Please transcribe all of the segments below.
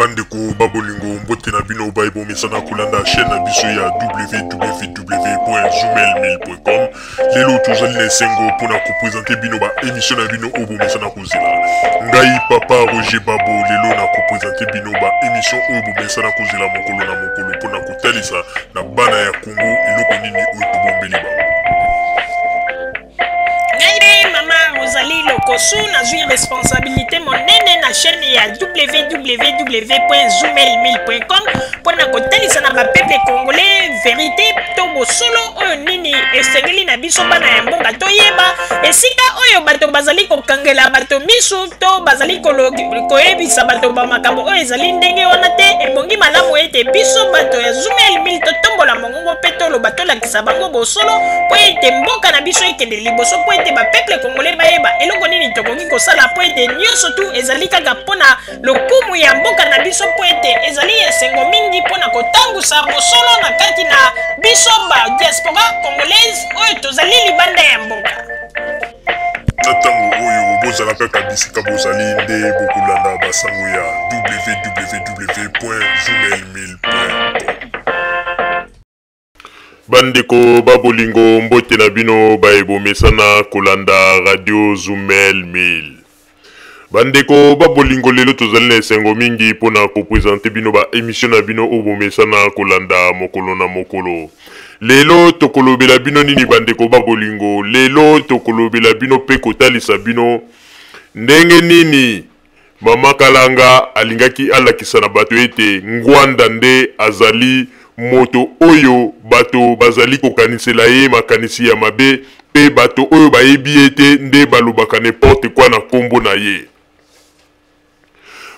Bandeko ba bolingo, mbote na bino baye bomesana kolanda chaîne na biso ya www.zoomail1000.com. Lelo tozali na esengo mpona kopresente bino ba émission na bino oyo bomesana kozela. Ngai papa Roger Babo lelo na kopresente bino ba émission oyo bomesana kozela mokolo na mokolo mpona kotalisa na bana ya Congo eloko nini oyo tobombeli bango. Ngai nde mama Rosalie Lokosu, nazwi responsabilité monene na chaîne ya www.zoomail1000.com mpo na kotalisa na bapeuple congolais verité to bosolo oyo nini esengeli na biso bana ya mboka toyeba esika oyo bato bazali kokangela bato misu to bazali koyebisa bato ba makambo oyo ezali ndenge wana te. Ebongi malamu ete biso bato ya Zoomail 1000 totombola mongongo mpe toloba, tolakisa bango bosolo mpo ete mboka na biso ekende liboso, mpo ete bapeuple congolais bayeba eloko nini tokoki kosala, mpo ete nyonso tu ezali kaka mpo na lokumu ya mboka na biso, mpo ete ezali esengo mingi mpo na kotangusa bosolo na kati na biso ba diaspora congolaise oyo tozali libanda ya mboka. Na ntango oyo bozala kaka bisika bozali nde bokolanda basango ya www.zoomail1000.com. Bandeko ba bolingo, mbote na bino baye bomesana kolanda radio Zumel 1000. Bandeko ba bolingo, lelo tozali na esengo mingi mpona kopresente bino ba emission na bino oyo bomesana kolanda mokolo na mokolo. Lelo tokolobela bino nini bandeko ba bolingo? Lelo tokolobela bino mpe kotalisa bino ndenge nini Mama Kalanga alingaki alakisa na bato ete Ngwanda nde azali moto oyo bato bazali kokanisela ye makanisi ya mabe mpe bato oyo bayebi ye te nde balobaka n'importe quoi na kombo na ye.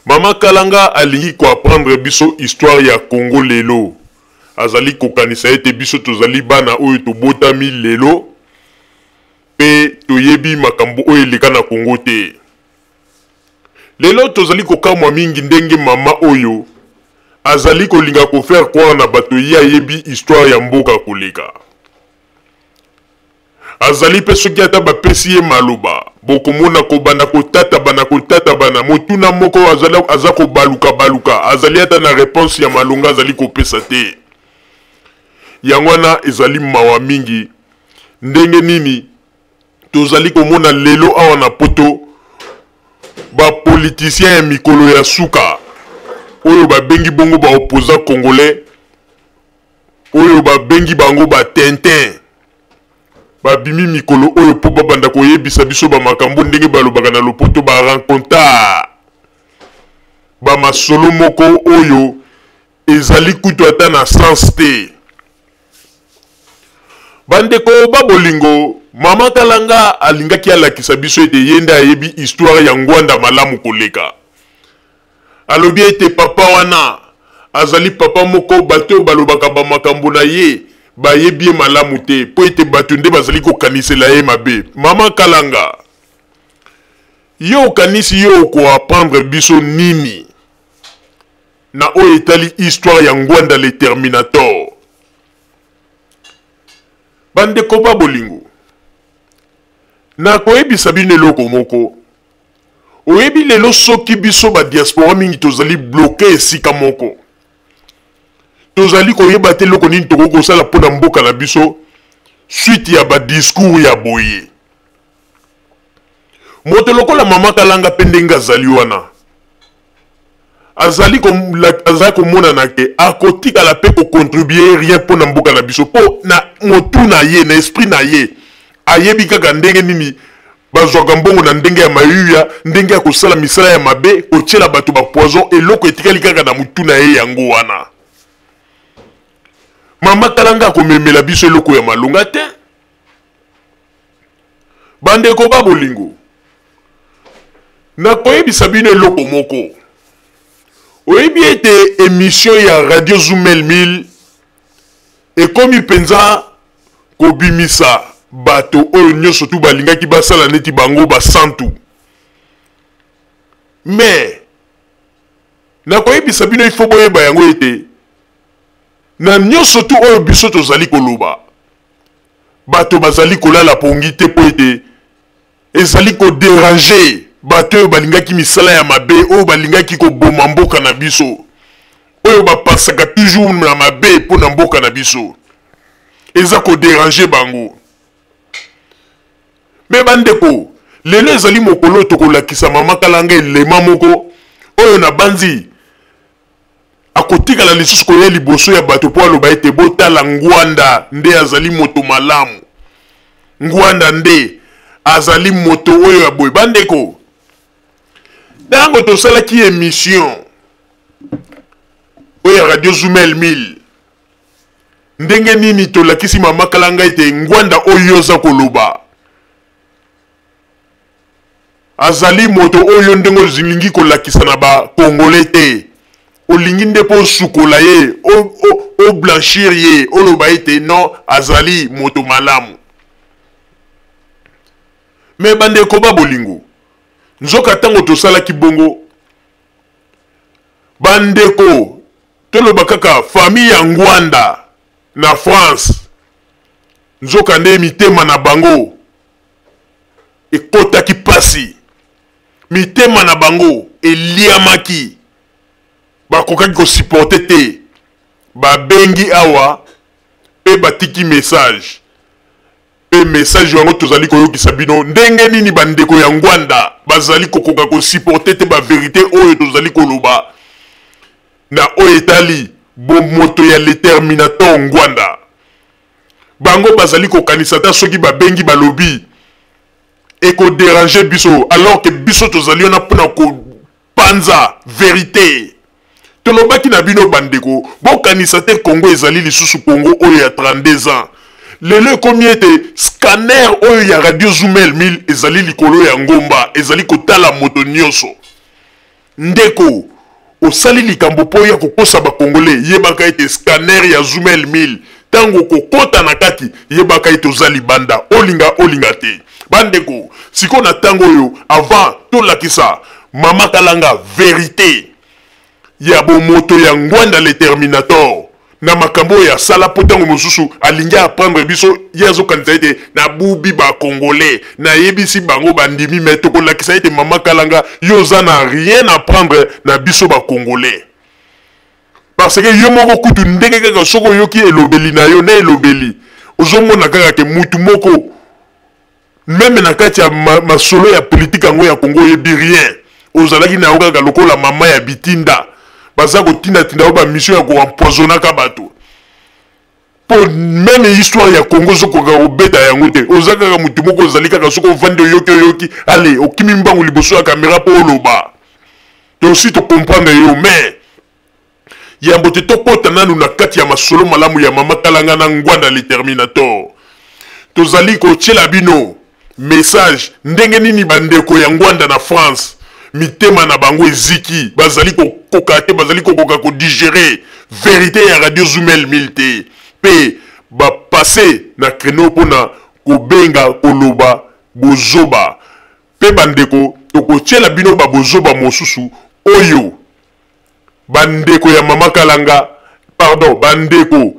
Mama Kalanga alingi ko apprendre biso histoire ya Congo lelo. Azali kokanisa ete biso tozali bana oyo tobotami lelo mpe toyebi makambo oyo eleka na Congo te. Lelo tozali kokamwa mingi ndenge mama oyo azali kolinga ko faire croire na bato ye ayebi histoire ya mboka koleka. Azali mpe soki ata bapesi ye maloba, bokomona kobanda kotatabana kotatabana, motuna moko azali aza kobaluka baluka, azali ata na reponse ya malonga azali kopesa te. Yango wana ezali mawa mingi ndenge nini tozali komona lelo awa na poto ba politiciens ya mikolo ya suka oyo babengi bongo ba opposants congolais, oyo babengi bango ba tintin, babimi mikolo oyo mpo babanda koyebisa biso ba makambo ndenge balobaka na lopoto ba rencontre ba masolo moko oyo ezali kutu ata na sens te. Bandeko ba bolingo, Mama Kalanga alingaki alakisa biso ete ye nde ayebi histoire ya Ngwanda malamu koleka. Alobi ete papa wana azali papa moko bato oyo balobaka ba makambo na ye bayebi ye malamu te mpo ete bato nde bazali kokanisela ye mabe. Mama Kalanga, yo okanisi yo oko apprendre biso nini na oyo etali histoire ya Ngwanda le Terminator? Bandeko ba bolingo, nakoyebisa bino eloko moko. Oyebi lelo soki biso ba diaspora mingi tozali bloke esika moko, tozali koyeba te eloko nini tokoki kosala mpo na mboka na biso suite ya ba discours ya boye. Moto lokola Mama Kalanga mpe ndenge azali wana, azali azali komonana ke akotikala mpe kocontribue rien mpo na mboka na biso, mpo na motu na ye, na esprit na ye, ayebi kaka ndenge nini bazwaka mbongo na ndenge ya mayuya, ndenge ya kosala misala ya mabe, kotiela bato ba poison. Eloko etikali kaka na motu na ye yango wana. Mama Kalanga akomemela biso eloko ya malonga te. Bandeko ba bolingo, nakoyebisa bino eloko moko. Oyebi ete emission ya Radio Zoomel 1000 ekomi mpenza kobimisa bato oyo nyonso tu balingaki basala neti bango basantu. Mais nakoyebisa bino, il faut boyeba yango ete na nyonso tu oyo biso tozali koloba, bato bazali kolala pongi te mpo ete ezali kodéranger. Bato oyo balingaki misala ya mabe, oyo balingaki koboma mboka na biso, oyo bapasaka toujours na mabe mpo na mboka na biso, eza koderange bango. Me bandeko, lelo ezali mokolo tokolakisa mama Kalanga elema moko oyo nabanzi akotikala lisusu koya liboso ya bato mpo aloba ete botala Ngwanda nde azali moto malamu, Ngwanda nde azali moto oyo ya boye. Bandeko, ntango tosalaki emission oyo ya Radio Zumel 1000, ndenge nini tolakisi mama Kalanga ete Ngwanda oyo oza koloba azali moto oyo ndenge olingi kolakisa na ba Congolais te, olingi nde mpo osukola ye, oblanchir ye, oloba ete non, azali moto malamu. Me bandeko ba bolingo, nzoka ntango tosalaki bongo, bandeko, toloba kaka famille ya Ngwanda na France, nzoka nde mitema na bango ekotaki pasi, mitema na bango eliamaki, bakokaki kosupporte te. Babengi awa mpe batiki message, mpe message yango tozali koyokisa bino ndenge nini bandeko ya Ngwanda bazali kokoka kosupporte te baverite oyo tozali koloba na oyo etali bomoto ya le Terminator Ngwanda. Bango bazali kokanisa ata soki babengi balobi ekoderange biso, alors que biso tozali wana mpona kopanza verite. Tolobaki na bino bandeko, bokanisa te Congo ezali lisusu Congo oyo ya 32 ans. Lelo ekomi ete scanner oyo ya Radio Zumel 1000 ezali likolo ya ngomba, ezali kotala moto nyonso. Ndeko, osali likambo mpo oya kokosa ba Congolais, yebaka ete scanner ya Zumel 1000 ntango okokota na kati, yebaka ete oza libanda, olinga olinga te. Bandeko, sikoyo na ntango oyo, avant tolakisa Mama Kalanga verite ya bomoto ya Ngwanda le Terminator na makambo oyo asala, mpo ntango mosusu alingi apprendre biso, ye azokanisa ete nabubi ba Congolais, nayebisi bango bandimi, me tokolakisa ete Mama Kalanga, yo oza na rien apprendre na biso ba Congolais, parce que yo moko kutu ndenge kaka soki oyoki elobeli na yo na elobeli, ozomona kaka ke mutu moko meme na kati ya masolo ya politike yango ya Congo oyebi rien. Ozalaki na yo kaka lokola mama ya bitinda, baza kotindatinda yo bamission ya koempoisonnaka bato, mpo meme histoire ya Congo ozokoka kobeta yango te. Oza kaka motu moko, ozali kaka soki ovandi oyoki oyoki, ale okimi mbangu liboso ya kamera mpo oloba. Tosi tocomprendre yo, mais yambo te tokota nanu na kati ya masolo malamu ya Mama Kalanga na Ngwanda le Terminator, tozali kotiela bino message ndenge nini bandeko ya Ngwanda na France mitema na bango eziki, bazali kokoka te, bazali kokoka kodigere verite ya Radio Zumel 1000 te, mpe bapasse na créneau mpona kobenga koloba bozoba. Mpe bandeko, tokotiela bino babozoba mosusu oyo bandeko ya Mama Kalanga, pardon, bandeko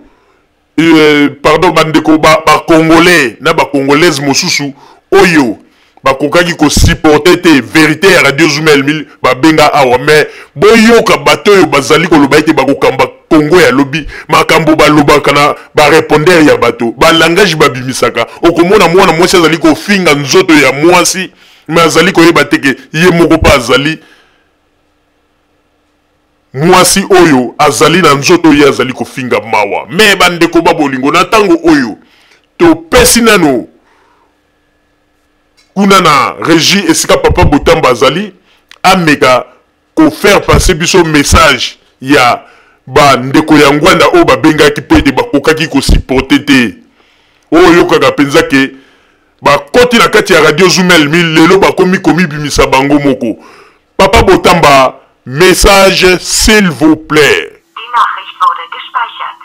pardon, bandeko ba Congolais na ba Congolaise mosusu oyo bakokaki kosupporte te verite ya Radio Zumel 1000, babenga awa. Mais boyoka bato oyo bazali koloba ete bakokamba Congo ya lobi, makambo balobaka na barepondere ya bato, balangage babimisaka. Okomona mwana mwasi azali kofinga nzoto ya mwasi, me azali koyeba te ke ye moko mpe azali mwasi oyo azali na nzoto ye azali kofinga. Mawa. Me bandeko ba bolingo, na ntango oyo topesi nano kuna na régie esika papa Botamba azali, ameka kofaire passer biso message ya bandeko ya Ngwanda oyo babengaki mpo ete bakokaki kosupporte te. Oyo oyokaka mpenza ke bakoti na kati ya Radio Zumel 1000, lelo bakomi komibimisa bango moko. Papa Botamba, message s'il vous plaît. Die Nachricht wurde gespeichert.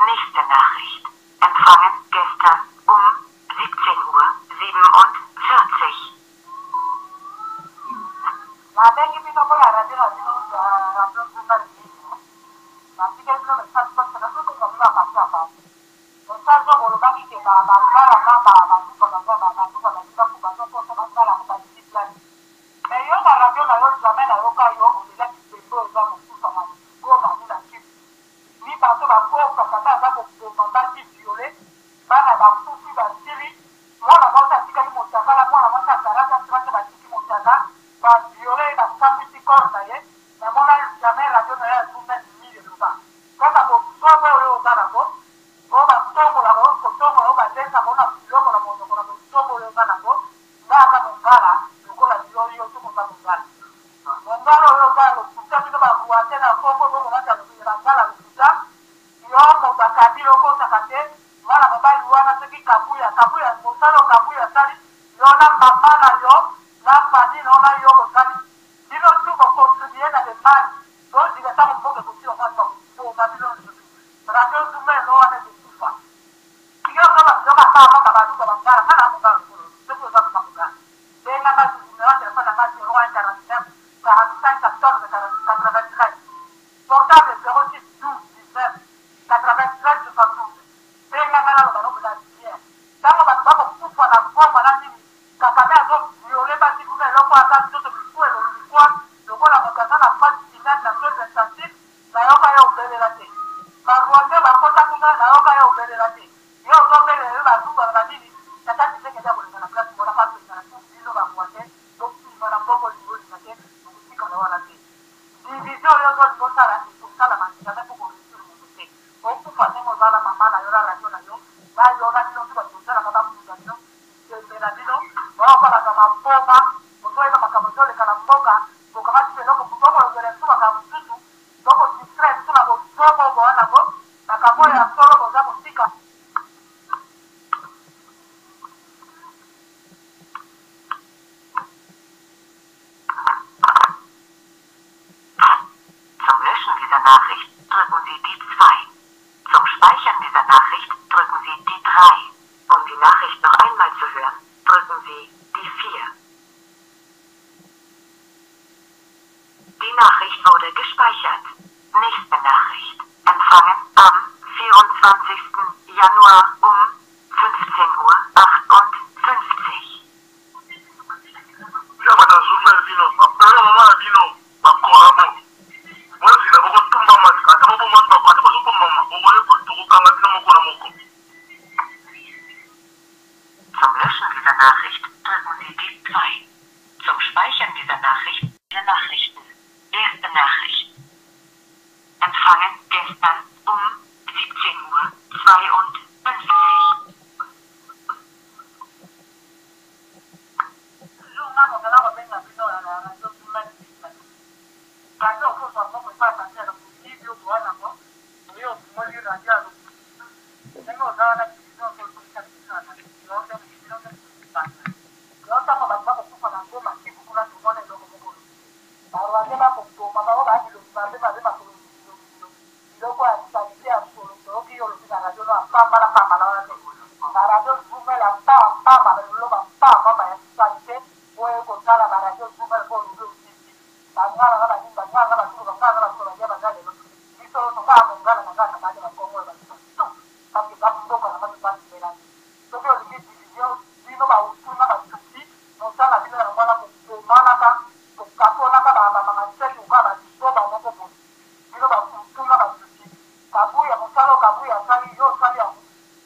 Nächste Nachricht. Empfangen gestern um 17:47 Uhr. Nabengi bino mpo na radio na bino Radio Nzumba Liyebo. Natikeli bino message parce que nazobenga bino à partir ya Paris. Message oyo bolobaki ke ba bangala na ba baluba baza ba baluba balinga ko bazokosa basala yango balingi place. Mais yo Namona jamais radio na yo ya Zumel mille eloba. Kaka bozoba oyo oza nango, oyo batongolaka yo kotongola oyo balesaka yo na biloko na monoko na bozoba oyo oza nango. Nga aza mongala lokola yo, yo soki oza mongala. Mongala oyo oza ya lokuta, bino ba Rwandais na Congo bokolata bangala lokuta. Yo moto ya Kabila okosaka te, mwana mobali wana soki Kabuya, Kabuya mosala oyo Kabuya asali yo na mama na yo na famille na yo na yo bosali bino tout bo contribuer na le mal, bozila tango mboka ekosila mwana bakoboma bino nzoto. Radio Zuma elo wana ekokufa. Yo ozo ba biloko ya pamba ba baluba ba ngala nga na mongala lokola yo soki oza vraiment mongala benga nga numero ya telephone na nga 01 49 45 14 93 portable 06 12 19 93 72 benga nga naloba no pena bien tango batu bako kufa na goma na nini Kagame azo viole basi kuna eloko aza nzoto mikuwa elongi mikuwa lokola moto aza na phase finale na soins intensifs. Nayoka yo obelela te. Ba rwandais bakota kuna nayoka yo obelela te. Yo ozo belela yo ba luba na ba nini tata Tshisekedi akoleka na place wana po abengana tout bino ba rwandais bobima na mboka olingi olinga te bokotikala wana te. Division oyo ozo linga osala ekosalama jamais po ko reussir moto te. Okufa ndenge oza na mama na yo na radio na yo na yo na bino tout batu bosalaka ba kunda bino tembe na bino baoka bato ya maboma bozoyeba makambo ezoleka na mboka bokamati biloko bokolobela biso makambo mosusu boko distraire biso na bozoba oyo boa nango makambo oyo ya solo boza kotika. Zum Löschen dieser Nachricht drücken Sie die 2. Zum Speichern dieser Nachricht drücken Sie die 3. Um die Nachricht noch einmal zu hören, drücken Sie die 4. Die Nachricht wurde gespeichert. Nächste Nachricht. Empfangen am 24. Januar um 15.58 Uhr. Bino bato ya Zumel bino ba papa mama na bino ba collabo bozela boko tumbama ata boboma ata bozo bombama bokoye tokokanga bino moko na moko. Zum Löschen dieser Nachricht drücken Sie die 2. Zum Speichern dieser Nachricht Diese Nachrichten. Erste Nachricht. Empfangen gestern um 17.52 Uhr. Toujours nga moto na kobenga bino na radio Zuma radio okozwa mbongo epai ya Kabila na moyibi oyo boa nango oye ofungoli radio ya lokuta ndenge oza wana division ozo okomisa division ya nani yo nde bino nde bozobanda yo ntango bato bakokufa na Goma Kivu kuna tomona eloko moko olobi te ba rwandais bakoboma bango baya bilongi mabe mabe makolo bilongi bilongi biloko ya salite ya solo toyoki yo olobi na radio no ya pamba na pamba na wana te ba radio Zuma ya pamba ba biloko ya pamba ya salite oyo ekosala ba radio Zuma mpo olobi osisi bangala na banini bangala na baluba bangala na baluba balia baza lelo biso ngaa mongala na ngaa kabale bakongo oyo babiso tout parce que bamboka na bato bamelani soki olingi division bino bahutu na batutsi mosala bino yango wana kobomanaka kokatonaka bamamasete okoya bazoba moko boye bino bahutu na batutsi Kabuya mosala oyo Kabuya asali yo osali yango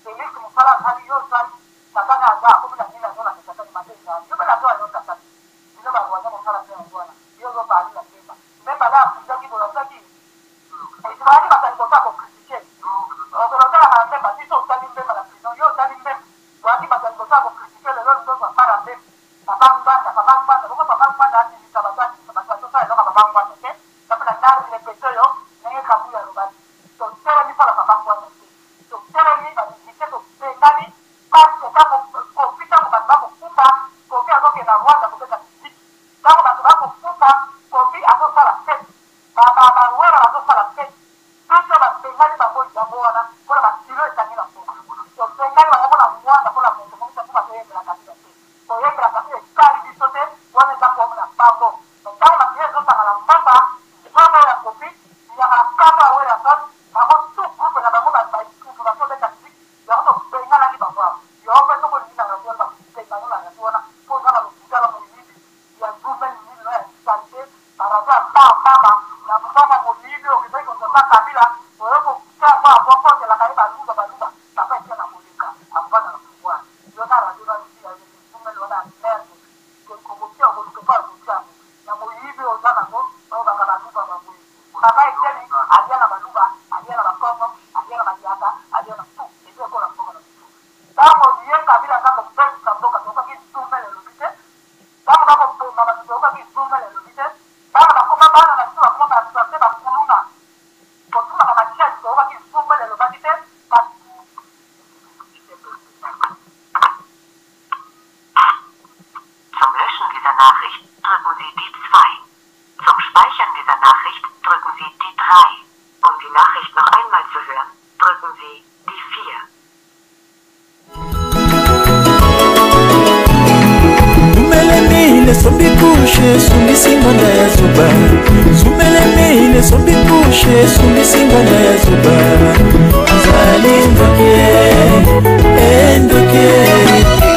Felix mosala asali yo osali Kagame aza akomi na nini azolakisa tani mabe ezali yo mpe nazoya yo tata te bino ba rwandais mosala nde yango wana yo ozo parler na Mbemba Mbemba nde afundaki boye asaki ezalaki bato ya liboso ya kocritiquer okende otalaka na Mbemba biso otali Mbemba na prison yo otali Mbemba boyaki bato ya liboso ya kocritiquer lelo olingi ozwa part ya Mbemba papa Ngbanda papa Ngbanda bongo papa Ngbanda abimisa bato abimisa bato bazosala eloko ya papa Ngbanda te nga mpe na répéter yo ndenge Kabuya alobaki totelemi mpona papa Ngbanda te totelemi bamusicien tobengani parce que ntango Kofi ntango bato bakokufa Kofi azokende na Rwanda kobeta musique ntango bato bakokufa Kofi azosala fete bawera bazosala fete biso babengani bango yango wana mpona bakilo ekangi na mboka tobengani bango mpona Rwanda mpona moto moko mpo bazoyembela Kabila te koyembela Kabila etali biso te wana eza problème na bango ntango makila ezosanga na mboka zoba ya Kofi nyama kaka ya Werrason bango tout groupe na bango baikutu bazobeta musique yango tobenganaki bango awa yo mpe soki olingi na radio wana bakobengano na radio wana mpo oza na lokuta na moyibi ya Zumel nini na ya salite baradio ya pambamba na mbongo moyibi okendaki kozwa Kabila oyo kotia yango abokotelaka ye baluba baluba papa etia na koleka akovanda na pouvoir yo na radio na ya Zumel wana ya merde okotia okoluka epai okotia yango na moyibi oza nango oyo baka baluba bango. Papa Etienne alia na baluba, alia na bakongo, alia na banyaka, alia na tout, eza ekola mboka na biso. Tango ye Kabila aza kobebisa mboka toyokaki zumel elobi te, tango bakoboma bato toyokaki zumel elobi te, bana bakoma bana na biso bakoma ba sorte ba kuluna kotumaka ba chef toyokaki zumel elobaki te. Zum Löschen dieser Nachricht drücken Sie die 2. Zum Speichern dieser Nachricht drücken Sie die 3. Um die Nachricht noch einmal zu hören, drücken Sie die 4. Zumelemi esombi kushe esungisi nganda ya zoba Zumelemi esombi kushe esungisi nganda ya zoba Azali ndoki endoki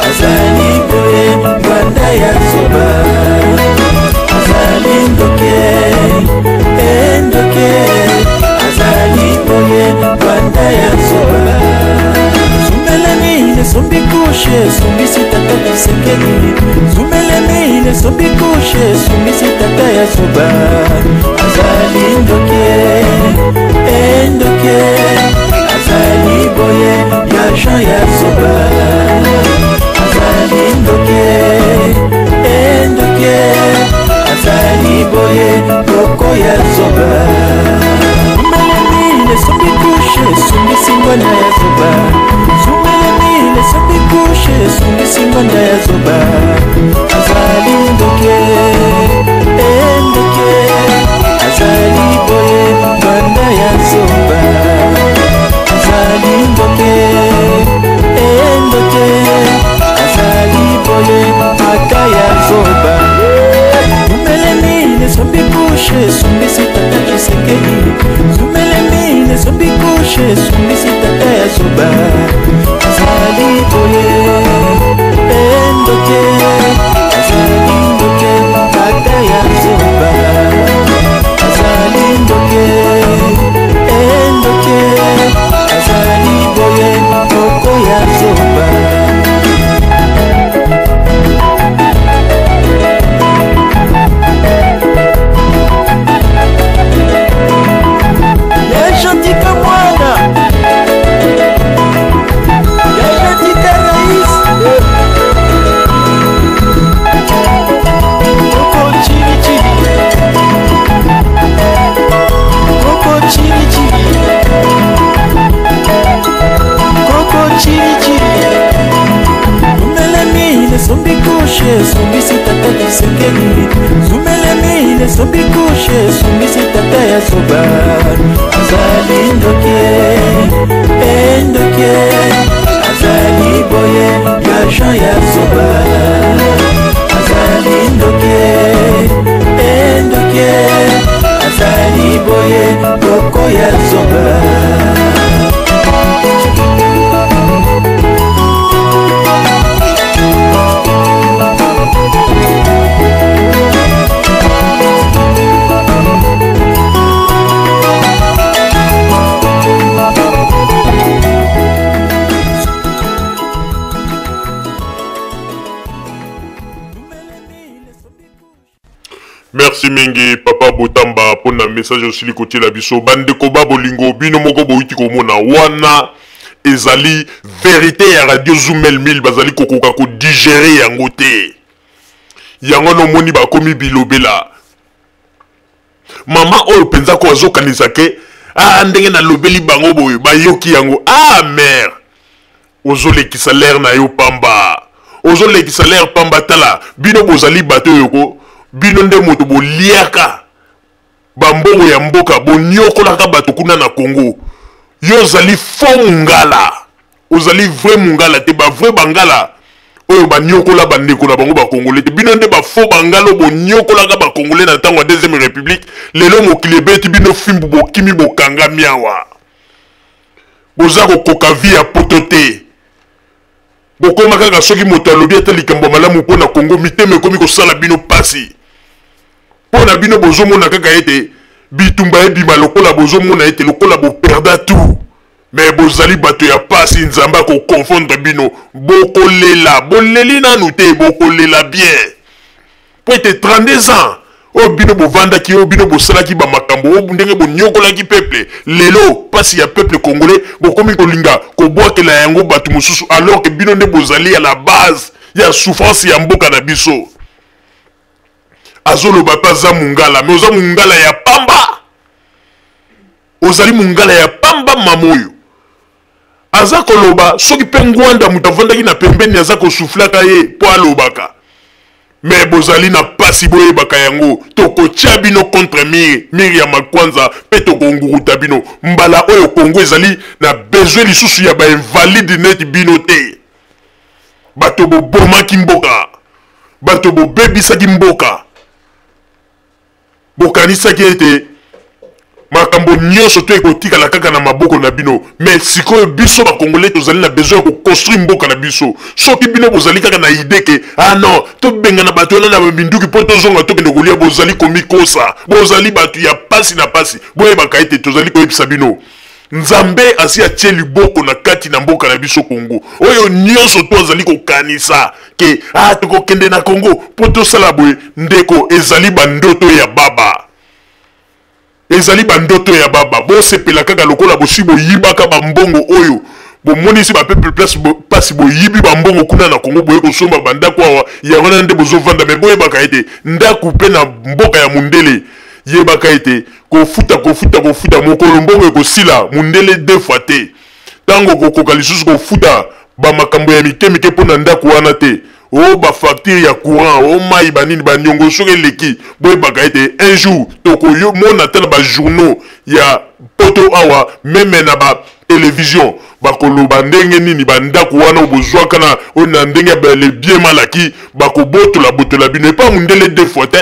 azali boye nganda ya zoba Azali ndoki endoki azali boye nganda ya zoba Zumelemi esombi kushe esumbisi tata Tshisekedi Zumelemi esombi kushe esumbisi tata ya zoba Azali ndoki endoki azali boye ya Jean ya zoba Azali ndoki endoki azali boye koko ya zoba Zumelemi esombi kushe esumbisi ngwana ya zoba Zumelemi esombi kushe esumbisi ngwana ya zoba Azali ndoki endoki azali boye ngwana ya zoba Azali ndoki endoki azali boye ata ya zoba Zumelemi esombi kushe esumbisi tata Tshisekedi Zumelemi esombi kushe esumbisi tata ya zoba Azali boye endoki azali ndoki tata ya zoba Azali ndoki endoki azali boye koko ya zoba Ya gentil Kamwana, ya gentil Rais, Koko chili chili, Koko chili chili, Koko chili chili. Zumelemi esombi kushe esumbisi tata Tshisekedi Zumelemi esombi kushe esumbisi tata ya zoba Azali ndoki endoki azali boye ya Jean ya zoba Azali ndoki endoki azali boye koko ya zoba Merci mingi papa Botamba pona message osili kotiela biso. Bandeko ba bolingo bino moko boyiti komona wana ezali verite ya radio Zumel 1000 bazali kokoka ko digérer yango te. Yango nomoni bakomi bilobela. Mama oyo penza ko azokanisa ke ah ndenge nalobeli bango boye bayoki yango ah mère ozolekisa l'air na yo pamba ozolekisa l'air pamba tala bino bozali bato oyo ko bino nde moto boliaka bambongo ya mboka bonyokolaka bato kuna na Congo yo ozali faux mungala ozali vrai mungala te ba vrai bangala oyo banyokola bandeko na bango bakongole te bino nde ba faux bangala oyo bonyokolaka bakongole na ntango ya deuxième république lelo mokili ebeti bino fimbu bokimi bokangami awa boza kokoka vie ya poto te bokoma kaka soki moto alobi ata likambo ya malamu mpo na Congo mitema ekomi kosala bino pasi mpo na bino bozomona kaka ete bitumba ebima lokola bozomona ete lokola boperda tout mais bozali bato ya pasi Nzambe akoconfondre bino bokolela boleli nanu te bokolela bien mpo ete 32 ans Oyo bino bovandaki, oyo bino bosalaki bamakambo, oyo ndenge bonyokolaki peuple, lelo pasi ya peuple congolais bokomi kolinga kobwakela yango bato mosusu, alors que bino nde bozali ya la base ya souffrance ya mboka na biso. Azoloba mpe aza mungala, mais oza mungala ya pamba, ozali mungala ya pamba. Mama oyo aza koloba, soki mpe Ngwanda moto avandaki na pembeni aza kosuflaka ye mpo alobaka. Me bozali na pasi, boyebaka yango, tokotia bino contre mire, mire ya makwanza, mpe tokonguruta bino. Mbala oyo Kongo ezali na besoin lisusu ya bainvalide neti bino te. Bato bobomaki mboka, bato bobebisaki mboka, bokanisaki ete makambo nyonso to ekotikala kaka na maboko na bino. Me sikoyo biso bakongolais tozali na besoin ya koconstruire mboka na biso. Soki bino bozali kaka na idée ke ah non, tobengana bato wana na minduki mpo tozonga tokende kolia, bozali komikosa, bozali bato ya pasi na pasi. Boyebaka ete tozali koyebisa bino, Nzambe asi atie liboko na kati na mboka na biso Kongo. Oyo nyonso to azali kokanisa ke ah, tokokende na Kongo mpo tosala boye, ndeko, ezali bandoto ya baba, ezali bandoto ya baba. Bosepela kaka lokola bosi boyibaka bambongo oyo bomonisi bapeuple place pasi, boyibi bambongo kuna na Kongo, boye kosomba bandako awa, yango wana nde bozovanda. Me boyebaka ete ndako mpe na mboka ya mundele, yebaka ete kofuta, kofuta, kofuta, mokolo mbongo ekosila, mundele deux fois te. Ntango okokoka lisusu kofuta bamakambo ya mike mike mpo na ndako wana te, o bafacture ya courant, o mai, banini, baniongo soki eleki, boyebaka ete un jour tokomona ata na bajournaux ya poto awa, meme na ba télévision, bakoloba ndenge nini bandako wana oyo bozwaka na oyo na ndenge ya le bien mal acquis, bakobotola botola bino epa mundele deux fois te,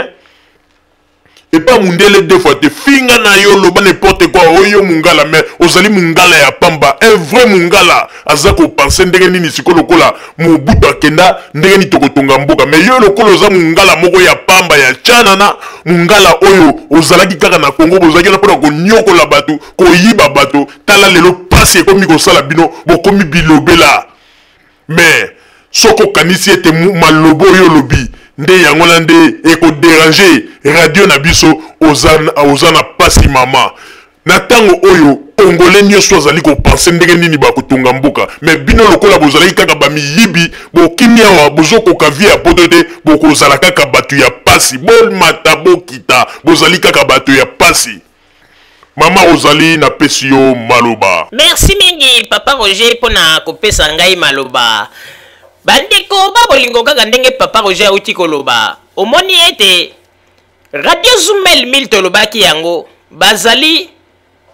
epa mundele deux fois te. Finga na yo, loba n'importe quoi, oyo mungala, mais ozali mungala ya pamba. Un vrai mungala aza kopense ndenge nini sikoyo lokola Mobutu akenda, ndenge nini tokotonga mboka. Mais yo lokola oza mungala moko ya pamba ya tyanana, mungala oyo ozalaki kaka na Kongo, bozalaki na mpona konyokola bato, koyiba bato, tala lelo pasi ekomi kosala bino, bokomi bilobela. Mais soki okanisi ete maloba oyo olobi nde yango wana nde ekoderange radio na biso, oza, oza na pasi mama. Na ntango oyo Congolais nyonso azali kopense ndenge nini bakotonga mboka, me bino lokola bozalaki kaka bamiyibi, bokimi awa, bozokoka vie ya poto te, bokozala kaka bato ya pasi. Bomata bokita, bozali kaka bato ya pasi. Mama Rosalie, napesi yo maloba. Merci mingi papa Roger mpona kopesa ngai maloba. Bandeko ba bolingo, kaka ndenge papa Roger auti koloba, omoni ete Radio Zumel 1000 tolobaki yango, bazali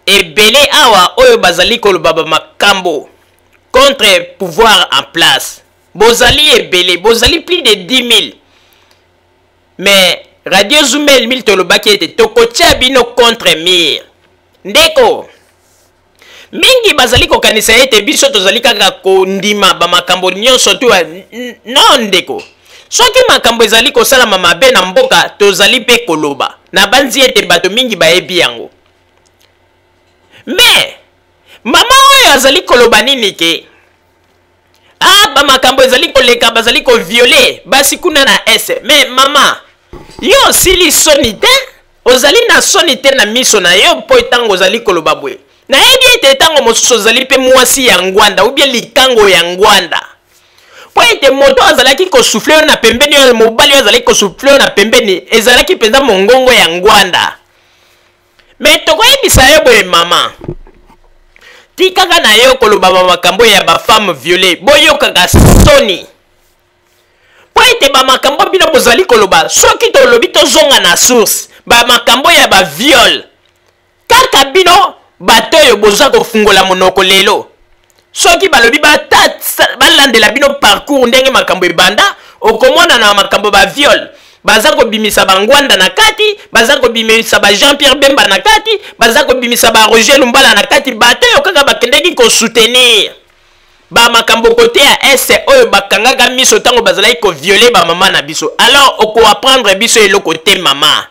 ebele awa oyo bazali koloba bamakambo contre pouvoir en place. Bozali ebele, bozali plus de 10 000. Mais Radio Zumel 1000 tolobaki ete tokotia bino contre mur. Ndeko mingi bazali kokanisa ete biso tozali kaka kondima bamakambo nyonso tu. Non ndeko, soki makambo ezali kosalama mabe na mboka, tozali mpe koloba. Nabanzi ete bato mingi bayebi yango. Me mama oyo azali koloba nini ke ah, bamakambo ezali koleka, bazali koviole basi kuna na est. Me mama, yo osili soni te? Ozali na soni te na miso na yo mpo ntango ozali koloba boye? Nayebi ete ntango mosusu ozali mpe mwasi ya Ngwanda ubie likango ya Ngwanda, mpo ete moto azalaki kosufle yo na pembeni, oyo mobali oyo azalaki kosufle yo na pembeni ezalaki mpenza mongongo ya Ngwanda. Me tokoyebisa yo boye mama, tikaka na yo koloba bamakambo ya bafemme viole. Boyokaka soni mpo ete bamakambo bino bozali koloba, soki tolobi tozonga na source, bamakambo ya baviole, kaka bino bato oyo boza kofungola monoko lelo, soki balobi balandela bino parcours ndenge makambo ebanda, okomona na makambo baviole baza kobimisa bangwanda na kati, baza kobimisa ba Jean Pierre Bemba na kati, baza kobimisa ba Roger Lumbala na kati, bato oyo kaka bakendeki kosoutenir bamakambo kote ya este oyo bakangaka miso ntango bazalaki koviole bamama na biso. Alors okoapprendre biso eloko te mama.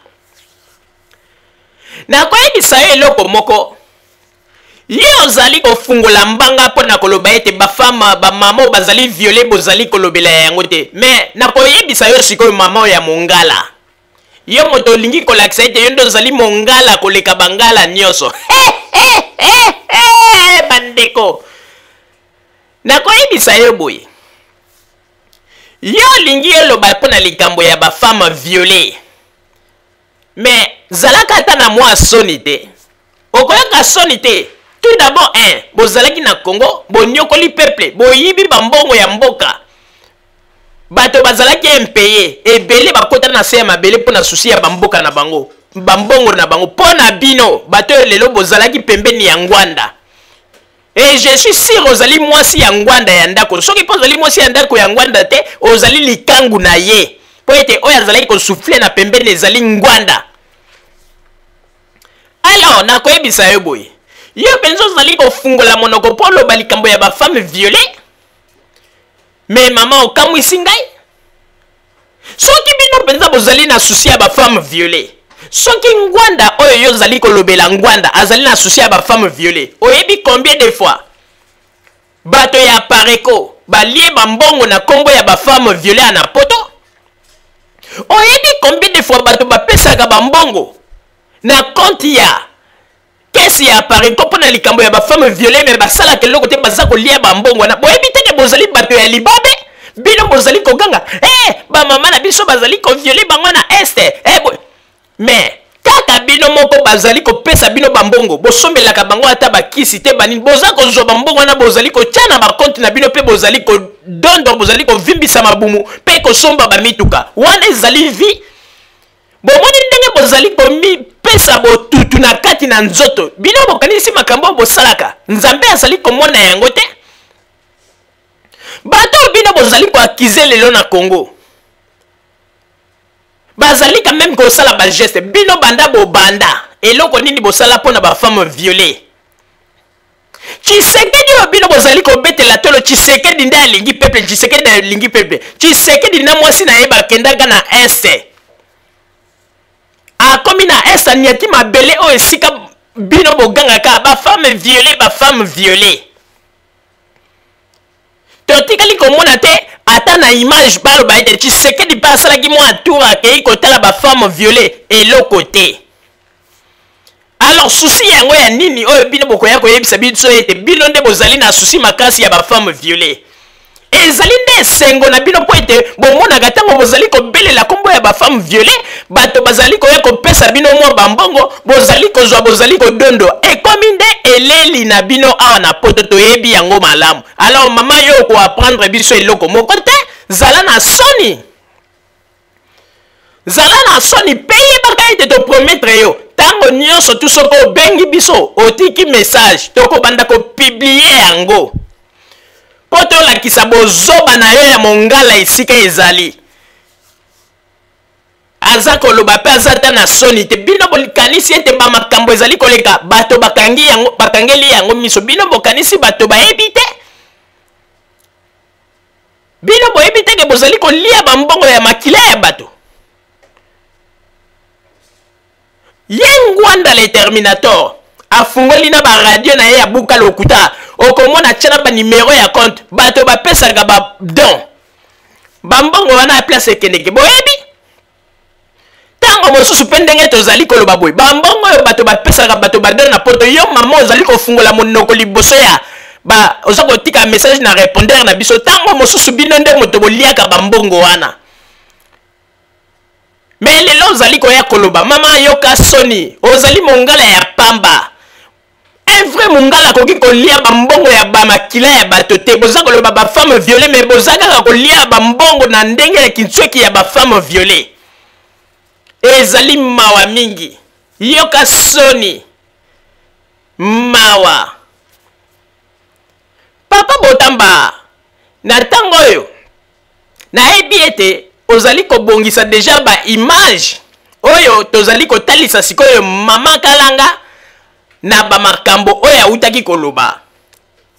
Nakoyebisa yo eloko moko, ye ozali kofungola mbanga mpo na koloba ete bafama, bamama oyo bazali viole, bozali kolobela yango te. Me nakoyebisa yo sikoyo, mama oyo ya mongala, Yo moto olingi kolakisa ete yo nde ozali mongala koleka bangala nyonso. Bandeko, nakoyebisa yo boye, yo olingi oloba mpo na likambo ya bafemme viole, mais zalaka ata na mwa soni te. Okoyoka soni te. Tout d'abord, un, bozalaki na Congo, bonyokoli peuple, boyibi bambongo ya mboka. Bato bazalaki impaye ebele, bakota na se ya mabele mpo na susi ya bamboka na bango, bambongo na bango mpo na bino bato oyo lelo bozalaki pembeni ya Ngwanda. Et je suis sûr ozali mwasi ya Ngwanda ya ndako. Soki mpo ozali mwasi ya ndako ya Ngwanda te, ozali likangu na ye, mpo ete oyo azalaki kosouffle na pembeni ezali Ngwanda. Alors nakoyebisa yo boye, yo mpenza ozali kofungola monoko mpo oloba likambo ya bafemme viole. Mais mama, okamwisi ngai. Soki bino mpenza bozali na susi ya bafemme viole, soki Ngwanda oyo yo ozali kolobela, Ngwanda azali na susi ya bafemme viole, oyebi combien de fois bato ya Pareco balie bambongo na nkombo ya bafemme viole ya na poto? Oyebi combien de fois bato bapesaka bambongo na compte ya kesi ya Apareco mpo na likambo ya bafemme viole, me basalaka eloko te, baza kolia bambongo wana? Boyebi te ke bozali bato ya libabe? Bino bozali koganga, hey, bamama na biso bazali koviole bango na este, hey, me kaka bino moko bazali kopesa bino bambongo, bosombelaka bango ata bakisi te, banini. Boza kozwa bambongo wana, bozali kotya na bakonte na bino, mpe bozali kodondo, bozali kovimbisa mabumu mpe kosomba bamituka. Wana ezali vie. Bomoni ndenge bozali komipesa botutu na kati na nzoto. Bino bokanisi makambo oyo bosalaka, Nzambe azali komona yango te? Bato oyo bino bozali koakize lelo na Congo bazali quand même kosala bageste. Bino banda bobanda, eloko nini bosala mpo na bafemme viole? Tshisekedi oyo bino bozali kobetela tolo, Tshisekedi nde alingi peuple, Tshisekedi alingi peuple. Tshisekedi na mwasi na ye bakendaka na este, akomi na este, aniati mabele oyo esika bino bogangaka bafemme viole, bafemme viole. Totikali komona te ata na image baloba ete Tshisekedi mpe asalaki mwa tour, akei kotala bafemme viole, eloko te. Alors susi yango ya nini oyo bino bokoya koyebisa biso ete bino nde bozali na susi makasi ya bafemme viole? Ezali nde esengo na bino mpo ete bomonaka ntango bozali kobelela nkombo ya bafemme viole, bato bazali koya kopesa bino mwa bambongo, bozali kozwa, bozali kodondo. Ekomi nde eleli na bino awa na poto, toyebi yango malamu. Alors mama, yo okoapprendre biso eloko moko te. Zala na soni, zala na soni, mpe yebaka ete topromettre yo ntango nyonso tu, soki obengi biso, otiki message, tokobanda kopublie yango mpo tolakisa bozoba na yo ya mongala esika ezali. Aza koloba mpe aza ata na soni te. Bino bokanisi ete bamakambo ezali koleka, bato bakangi yango, bakangeli yango miso. Bino bokanisi bato bayebi te? Bino boyebi te ke bozali kolia bambongo ya makila ya bato? Ye Ngwanda le Terminator afungoli na baradio na ye ya buka lokuta, okomona atya na banimero ya compte, bato bapesaka badon, bambongo wana ya place ekendeke boyebi. Ntango mosusu mpe ndenge tozali koloba boye, bambongo oyo bato bapesaka bato badon na poto, yo mama ozali kofungola monoko liboso ya ba, oza kotika message na répondeur na biso, ntango mosusu bino nde moto boliaka bambongo wana. Me lelo ozali koya koloba, mama yoka soni, ozali mongala ya pamba. Un vrai mongala akoki kolia bambongo ya bamakila ya bato te. Boza koloba bafemme viole, me boza kaka kolia bambongo na ndenge ya kintsweki ya bafemme viole. Ezali mawa mingi, yoka soni, mawa. Papa Botamba, na ntango oyo nayebi ete ozali kobongisa deja ba image oyo tozali kotalisa sikoyo mama Kalanga na bamakambo oyo awutaki koloba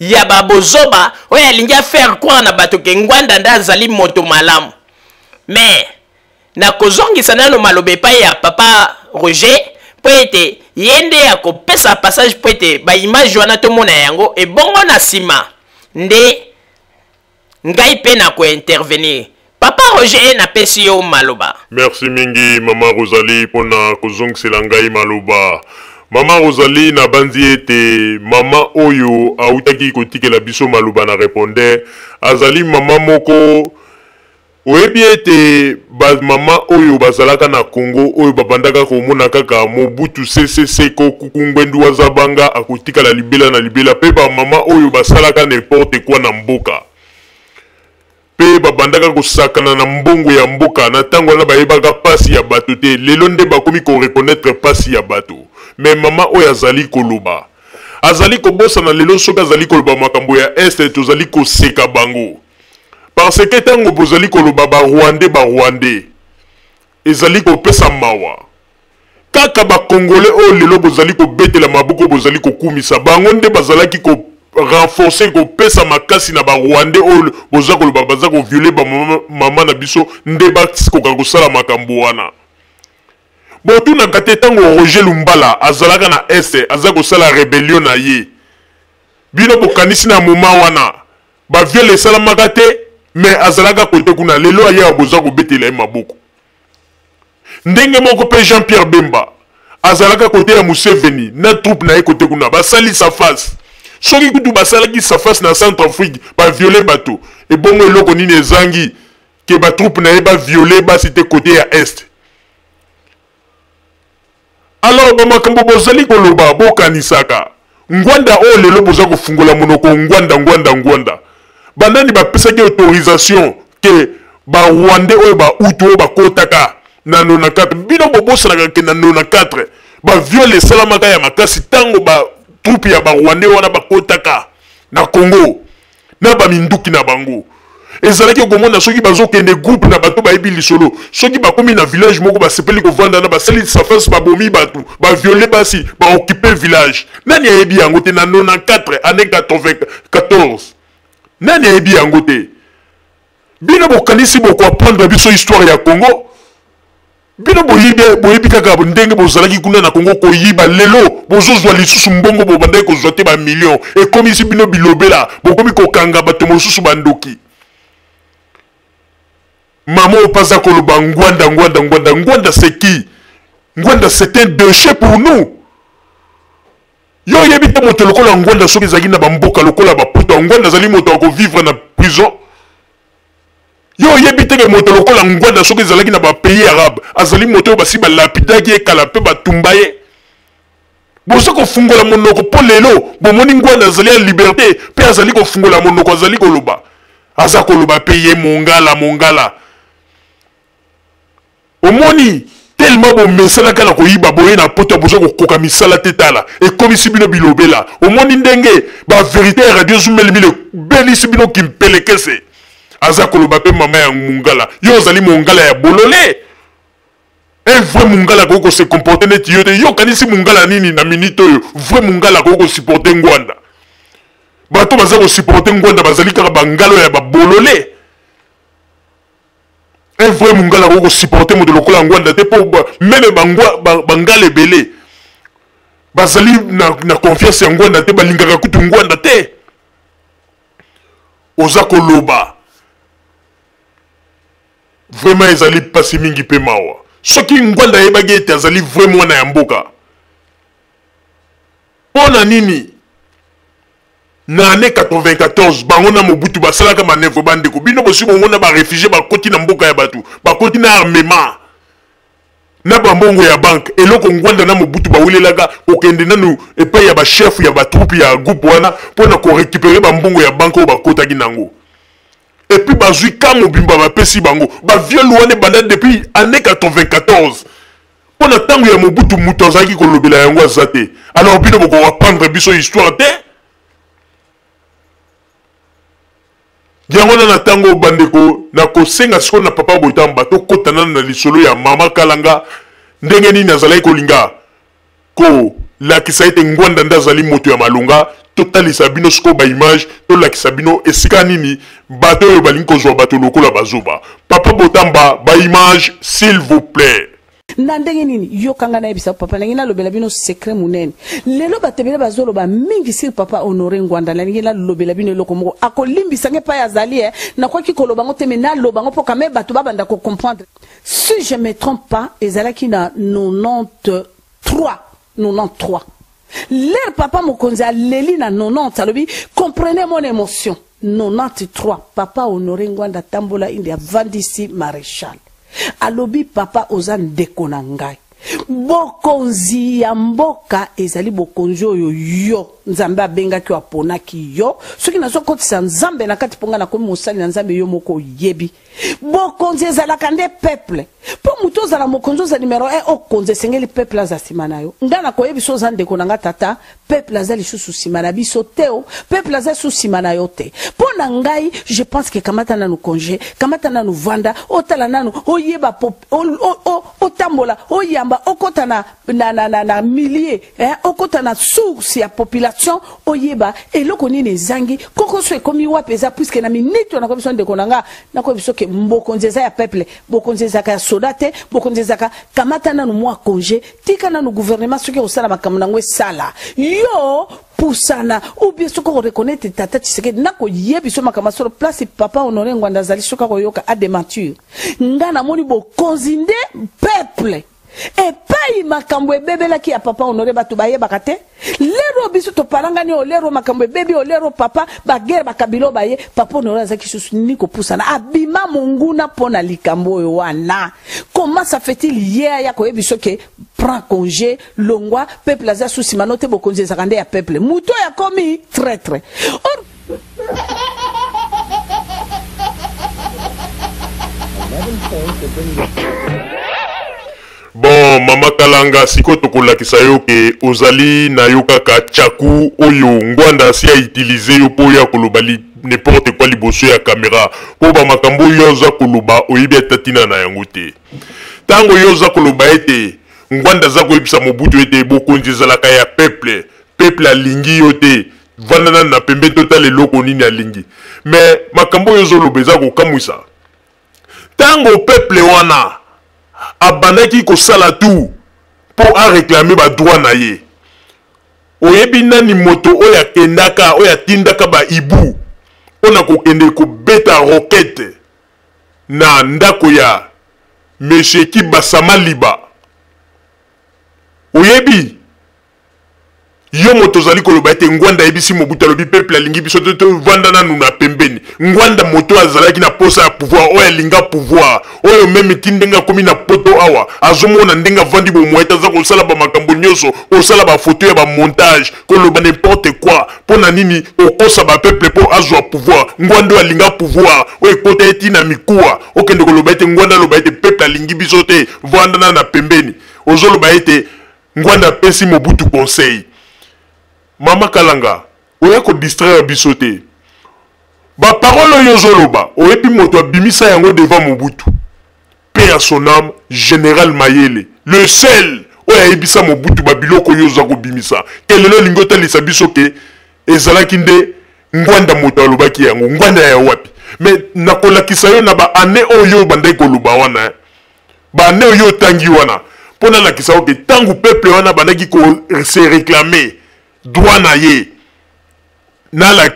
ya babozoba oyo alingi afaire croire na bato ke Ngwanda nde azali moto malamu. Me nakozongisa nano maloba epai ya papa Roger mpo ete ye nde akopesa passage mpo ete baimage wana tomona yango, ebongo na nsima nde ngai mpe na kointervenir. Papa Roger napesi yo maloba. Merci mingi mama Rosalie pona kozongisela ngai maloba. Mama Rosalie nabanzi ete mama oyo awutaki kotikela biso maloba na repondeur azali mama moko oyebi ete ba mama oyo bazalaka na Congo oyo babandaka komona kaka Mobutu Sese Seko Kuku Ngbendu wa Zabanga akotikala libela na libela pe ba mama oyo basalaka n'importe quoi na mboka Pe babandaka kosakana na mbongo ya mboka na tango wana bayebaka pasi ya bato te lelo nde bakomi ko reconnaitre pasi ya bato mais mama oyo azali koloba azali kobosana lelo soki azali koloba makambo ya est tozali koseka bango parce que tango bozali koloba ba rwandais ba rwandais ezali kopesa mawa Kaka ba congolais oyo lelo bozali kobetela maboko bozali kokumisa bango nde bazalaki ko renforcer kopesa makasi na ba rwandais oyo boza koloba baza ko violer ba mama na biso nde bakoka kosala makambo wana. Botunaka te ntango Roger Lumbala azalaka na Est aza kosala rebellion na ye bino bokanisi na moment wana ba viol esalamaka te mais azalaka kote kuna lelo aye boza kobetela ye maboko. Ndenge moko pe Jean Pierre Bemba azalaka kote ya Museveni na troupe na ye kote kuna basali safas. Soki kutu basalaki safas na Centrafrique ba violer bato ebongo eloko nini ezangi ke ba troupe na ye ba violer basi te kote ya Est? Alors ba makambo bozali koloba bokanisaka Ngwanda oyo lelo boza kofungola monoko Ngwanda Ngwanda Ngwanda banani bapesaki autorisation ke ba Rwandais oyo ba Hutu oyo bakotaka na 94 bino bobosanaka ke na 94 ba viol esalamaka ya makasi tango ba troupe ya ba Rwandais wana bakotaka na Congo na ba minduki na bango ezalaki okomona soki bazokende groupe na bato bayebi lisolo soki bakomi na village moko basepeli kovanda na basali safas babomi bato baviole basi baokipe village nani ayebi yango te na 94 année 94 nani ayebi yango te bino bokanisi bokoapprendre biso histoire ya congo Bino boyebi boyebi kaka ndenge bozalaki kuna na Congo koyiba lelo bozozwa lisusu mbongo bobandaki kozwa te ba millions ekomisi bino bilobela bokomi kokanga bato mosusu bandoki. Mama oyo paza koloba ngwanda ngwanda ngwanda ngwanda c'est qui? Ngwanda c'est un déchet pour nous. Yo oyebi te moto lokola ngwanda soki ezalaki na bamboka lokola baputa ngwanda azali moto ya kovivre na prison. Yo oyebi te ke moto lokola Ngwanda soki ezalaki na ba pays arabe azali moto oyo basi balapidaki ye kala mpe batumba ye. Boza kofungola monoko mpo lelo bomoni Ngwanda azali ya liberte mpe azali kofungola monoko azali koloba aza koloba mpe ye mongala mongala. Omoni tellement bomesanaka na koyiba boye na poto boza kokoka misala te tala ekomisi bino bilobela omoni ndenge ba verite ya radio zumeli mile ebelisi bino kimpelekese aza koloba pe mama ya mungala yo ozali mongala ya bolole un vrai mungala akoki ko se comporter neti yo te yo okanisi mungala nini na minute oyo vrai mungala akoki ko supporter ngwanda bato baza ko supporter ngwanda bazali kaka bangalo ya babolole Un vrai mungala akoki ko supporter moto lokola Ngwanda te po meme bangala ebele bazali na, na confiance ya Ngwanda te, balingaka kutu Ngwanda te. Oza koloba vraiment ezali pasi mingi pe mawa. Soki Ngwanda ayebaki ete azali vrai mwana ya mboka, mpo na nini Na annee 94 bango na Mobutu basalaka manœuvre ba ndeko bino bosi bomona ba refugies bakoti na mboka ya batu bakoti na armement na ba mbongo ya banque eloko Ngwanda na Mobutu bawelelaka kokende nanu epai ya ba chef ya ba troupe ya groupe wana mpo na ko recuperer ba mbongo ya banque oyo bakotaki nango et puis bazwi ka mobimba bapesi bango ba viol wana ebanda depuis annee 94 Mpo na tango ya Mobutu mutu azalaki kolobela yango aza te. Alors bino boko apprendre biso histoire te? Yango wana na tango bandeko na kosenga sikoyo na papa Botamba tokota nanu na lisolo ya mama Kalanga ndenge nini azalaki kolinga kolakisa ete Ngwanda nde azali moto ya malonga. Totalisa bino sikoyo ba image, tolakisa bino esika nini bato oyo balingi kozwa bato lokola bazoba. Papa Botamba, ba image s'il vous plait. Na ndenge nini? Yoka ngai nayebisa papa, nalingi nalobela bino secret monene. Lelo bato ebele bazoloba mingi sur papa Honore Ngwanda. Nalingi nalobela bino eloko moko, akolimbisa ngai epai azali e, nakoki koloba ngo te, me naloba ngo mpo kame bato babanda kocomprendre. Si je me trompe pas, ezalaki na 93, 93 l'heure papa mokonzi aleli na 90, alobi comprenez mon émotion. 93, papa Honore Ngwanda atambola inde, avandisi maréchal, alobi: papa, oza ndeko na ngai, bokonzi ya mboka ezali bokonzi oyo yo Nzambe abengaki yo, aponaki yo. Soki nazokotisa Nzambe na kati, mpo ngai nakomi mosali na Nzambe, yo moko oyebi bokonzi ezalaka nde peuple. Mpo moto ozala mokonzi, oza numero 1, okonzi, esengeli peuple aza nsima na yo. Ngai nakoyebi so oza ndeko na ngai, tata, peuple aza lisusu nsima na biso te, o peuple aza lisusu nsima na yo te. Mpo na ngai, je pense que kamata nanu congé, kamata nanu, vanda, otala nanu, oyeba, otambola, oyamba, okota na milieu, eh, okota na source ya population, oyeba eloko nini ezangi, kokoso ekomi wapi eza. Puisque na minute oyo nakoyebi so, ndeko na nga, nakoyebi so ke bokonzi eza ya peuple, bokonzi ezalaka ya soda te, bokonzi ezalaka. Kamata nanu mwa congé, tika nanu gouvernement, soki osala makambo nango esala, yo pusana, ou bien soki okoreconnaître tata Tshisekedi. Nakoyebi so makambo solo place papa Honore Ngwanda azali, soki akoyoka, adémentir nga. Namoni bokonzi nde peuple. Epai makambo ebebelaki ya papa Honore, bato bayebaka te. Lero biso topalangani oyo, lero makambo ebebi oyo, lero papa baguerre bakabila oyo baye, papa Honore azalaki susu ni kopusana, abima monguna mpo na likambo oyo wana. Comment ça fait-il ye aya koyebi soki prend congé, longwa, peuple aza su nsima no te, bokonzi ezalaka nde ya peuple? Moto oyo akomi traître. Or Bon, mama Kalanga, sikoyo tokolakisa yo ke ozali na yo kaka tchaku oyo Ngwanda asi autiliser yo mpo oya koloba n'importe quoi liboso ya kamera, mpo bamakambo oyo oza koloba, oyebi ata ntina na yango te. Ntango yo oza koloba ete Ngwanda aza koyebisa Mobutu ete bokonzi ezalaka ya peuple, peuple alingi yo te, vanda nanu na pembeni, totala eloko nini alingi. Mais makambo oyo ozoloba eza kokamwisa. Ntango peuple wana abandaki kosala tout mpo aréclamer badroit na ye, oyebi nani moto oyo akendaka, oyo atindaka baibu mpona kokende kobeta roquette na ndako ya monsieur Kibasa Maliba? Oyebi yo moto ozali koloba ete Ngwanda ayebisi Mobutu, alobi peuple alingi biso te, tovanda nanu na pembeni. Ngwanda, moto azalaki na posa ya pouvoir, oyo alinga pouvoir oyo, même ti ndenge akomi na Poto awa, azomona ndenge avandi bomoi ete aza kosala bamakambo nyonso, kosala bafoto ya bamontage, koloba n'importe quoi. Mpo na nini kokosa bapeuple mpo azwa pouvoir? Ngwanda oyo alinga pouvoir oyo ekota ye ti na mikuwa, okende koloba ete Ngwanda aloba ete peuple alingi biso te, vanda na pembeni. Ozoloba ete Ngwanda apesi Mobutu conseil. Mama Kalanga, oya kodistraire biso te. Baparole oyo ozoloba, oyebi moto abimisa yango devant Mobutu? Paix à son âme, général Mayele, le seul oyo ayebisa Mobutu babiloko oyo oza kobimisa ke lelo olingi otalisa biso ke ezalaki nde Ngwanda moto alobaki yango. Ngwanda ya wapi? Mais nakolakisa yo na baannée oyo obandaki koloba wana, baannée oyo otangi wana, mpo nalakisa yo ke ntango peuple wana bandaki kose réclamer droit na ye,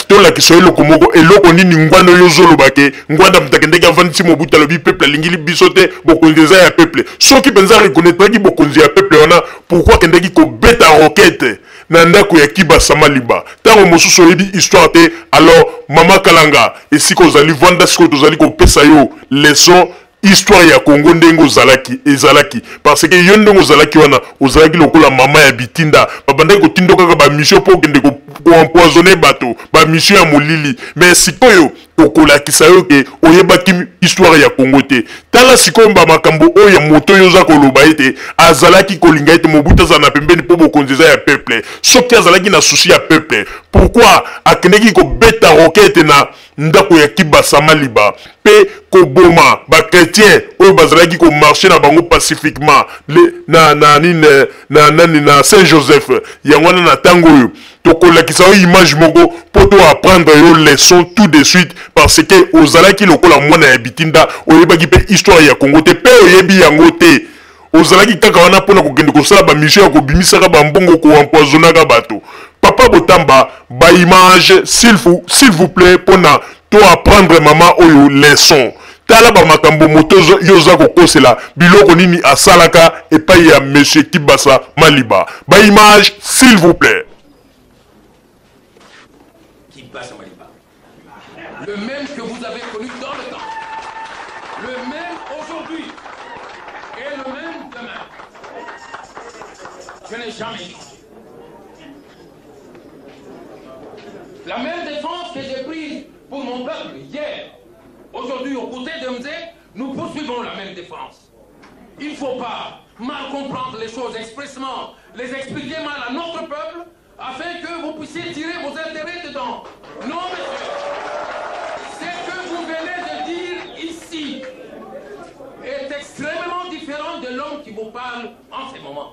tolakisa yo eloko moko. Eloko nini? Ngwanda oyo ozoloba ke Ngwanda moto akendeki avandisi Mobutu, alobi peuple alingi biso te, bokonzi eza ya peuple. Soki mpenza reconnaîtraki bokonzi ya peuple wana, pourquoi akendeki kobeta roquette na ndako ya Kibasa Maliba? Ntango mosusu oyebi histoire te. Alors mama Kalanga, esika ozali, vanda. Sikoyo tozali kopesa yo leçon histoire ya Congo ndenge ozalaki ezalaki, parce que yo ndenge ozalaki wana, ozalaki lokola mama ya bitinda. Babandaki kotinda kaka bamission mpo okende koempoisonner bato, bamission ya molili. Mais sikoyo tokolakisa yo ke oyebaki histoire ya Congo te. Tala sikoyo bamakambo oyo ya moto oyo oza koloba ete azalaki kolinga ete Mobutu azala na pembeni mpo bokonzi eza ya peuple. Soki azalaki na souci ya peuple, pourquoi akendeki kobeta roquette na ndako ya Kibasa Maliba mpe koboma bachrétien oyo bazalaki komarcher na bango pacifiquement le, na, na, nini, na, nani, na Saint Joseph? Yango wana na ntango oyo tokolakisa yo image moko mpo to apprendre yo leçon tout de suite, parce que ozalaki lokola mwana ya bitinda, oyebaki mpe histoire ya Congo te, mpe oyebi yango te. Ozalaki kaka wana mpo na kokende kosala ba mission ya kobimisaka ba mbongo, ko empoisonnaka bato. Papa Botamba, ba images s'il vous, s'il vous plaît mpo na to apprendre mama oyo leçon. Tala ba makambo moto yo oza kokosela biloko nini asalaka epai ya monsieur Kibasa Maliba. Ba images s'il vous plaît. Kibasa Maliba. Le même que vous avez connu dans le temps. Le même aujourd'hui. Et le même demain. Je n'ai jamais changé. La même défense que j'ai prise pour mon peuple hier, aujourd'hui au côté de Mzé, nous poursuivons la même défense. Il ne faut pas mal comprendre les choses expressément, les expliquer mal à notre peuple, afin que vous puissiez tirer vos intérêts dedans. Non, monsieur. Ce que vous venez de dire ici est extrêmement différent de l'homme qui vous parle en ce moment.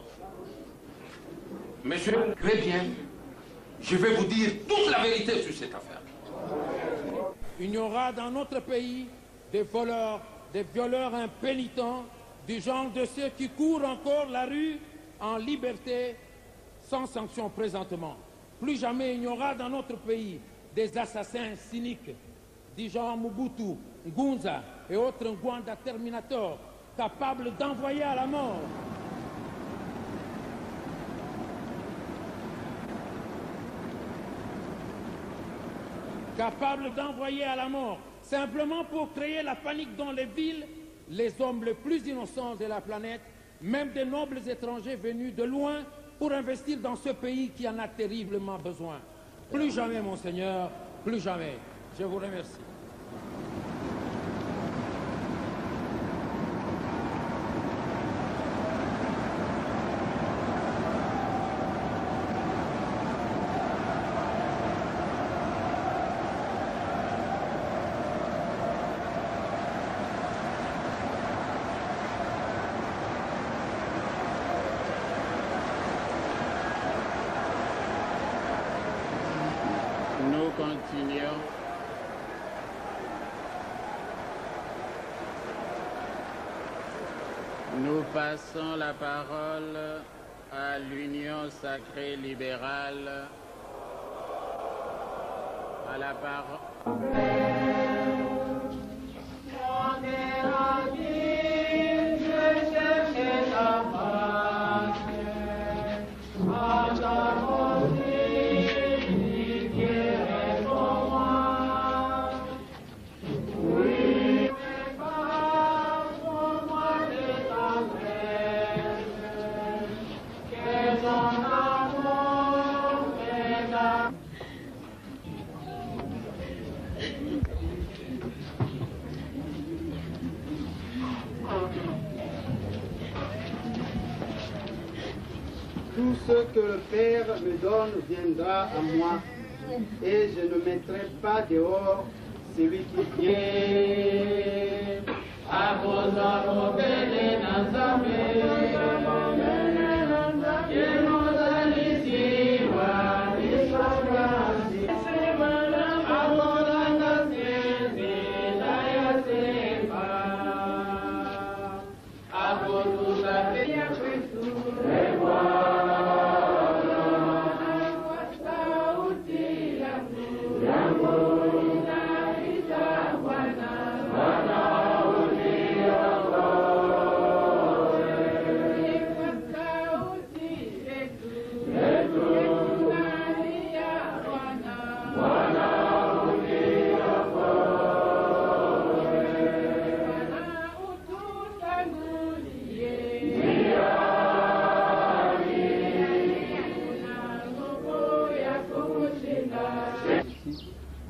Monsieur, très bien, je vais vous dire toute la vérité sur cette affaire. Il y aura dans notre pays des voleurs, des violeurs impénitents, du genre de ceux qui courent encore la rue en liberté, sans sanction présentement. Plus jamais il n'y aura dans notre pays des assassins cyniques, du genre Mobutu, Ngunza et autres Ngwanda Terminator, capables d'envoyer à la mort. Capables d'envoyer à la mort, simplement pour créer la panique dans les villes, les hommes les plus innocents de la planète, même des nobles étrangers venus de loin pour investir dans ce pays qui en a terriblement besoin. Plus jamais, monseigneur, plus jamais. Je vous remercie. Nous continuons. Nous passons la parole à l'Union sacrée libérale. À la parole. Tout ce que le Père me donne viendra à moi, et je ne mettrai pas dehors celui qui vient.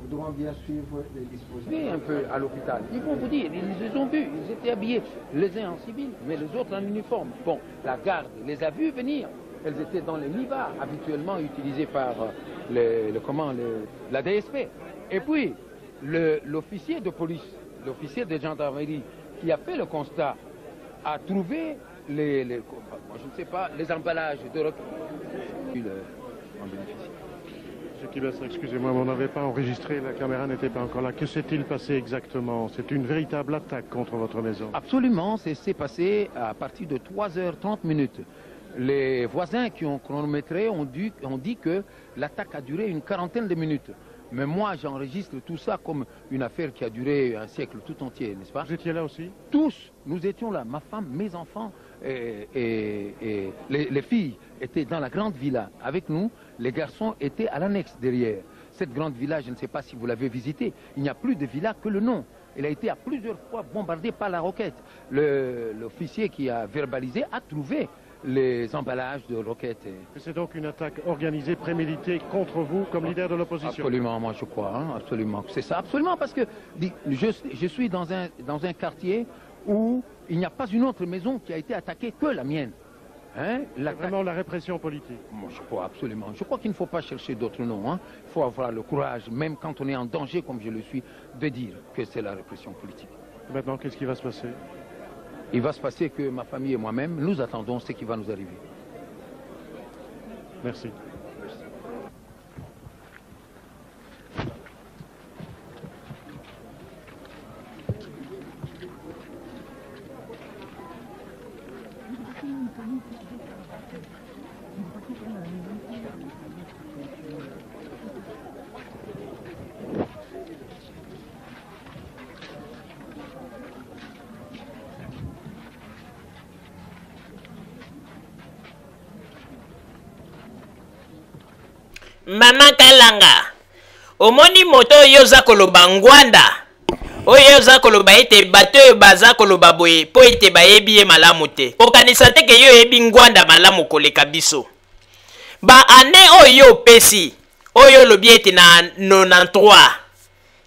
Voudront bien suivre les dispositions. Un peu à l'hôpital. Ils vont vous dire, ils les ont vus, ils étaient habillés, les uns en civil, mais les autres en uniforme. Bon, la garde les a vus venir. Elles étaient dans les Niva, habituellement utilisés par le, le, comment, le, la DSP. Et puis, l'officier de police, l'officier de gendarmerie qui a fait le constat, a trouvé les, les, moi, je ne sais pas, les emballages de recueil. En bénéficie. Monsieur Kibassa, excusez-moi, mais on n'avait pas enregistré, la caméra n'était pas encore là. Que s'est-il passé exactement? C'est une véritable attaque contre votre maison. Absolument, c'est s'est passé à partir de 3h30 minutes. Les voisins qui ont chronométré ont dit que l'attaque a duré une quarantaine de minutes. Mais moi, j'enregistre tout ça comme une affaire qui a duré un siècle tout entier, n'est-ce pas? Vous étiez là aussi? Tous, nous étions là. Ma femme, mes enfants et les filles étaient dans la grande villa avec nous. Les garçons étaient à l'annexe derrière. Cette grande villa, je ne sais pas si vous l'avez visitée, il n'y a plus de villa que le nom. Elle a été à plusieurs fois bombardée par la roquette. L'officier qui a verbalisé a trouvé les emballages de roquettes. Et c'est donc une attaque organisée, préméditée contre vous comme leader de l'opposition. Absolument, moi je crois, hein, absolument. C'est ça, absolument, parce que je suis dans un quartier où il n'y a pas une autre maison qui a été attaquée que la mienne. Hein, c'est vraiment la répression politique. Moi, je crois absolument. Je crois qu'il ne faut pas chercher d'autres noms. Hein. Il faut avoir le courage, même quand on est en danger, comme je le suis, de dire que c'est la répression politique. Maintenant, qu'est-ce qui va se passer? Il va se passer que ma famille et moi-même, nous attendons ce qui va nous arriver. Merci. Merci. Mama Kalanga, omoni moto oyo oza koloba Ngwanda, oyo oza koloba ete bato oyo baza koloba boye po ete bayebi ye malamu te. Kokanisa te ke yo oyebi Ngwanda malamu koleka biso. Ba année oyo yo opesi, oyo olobi ete na 93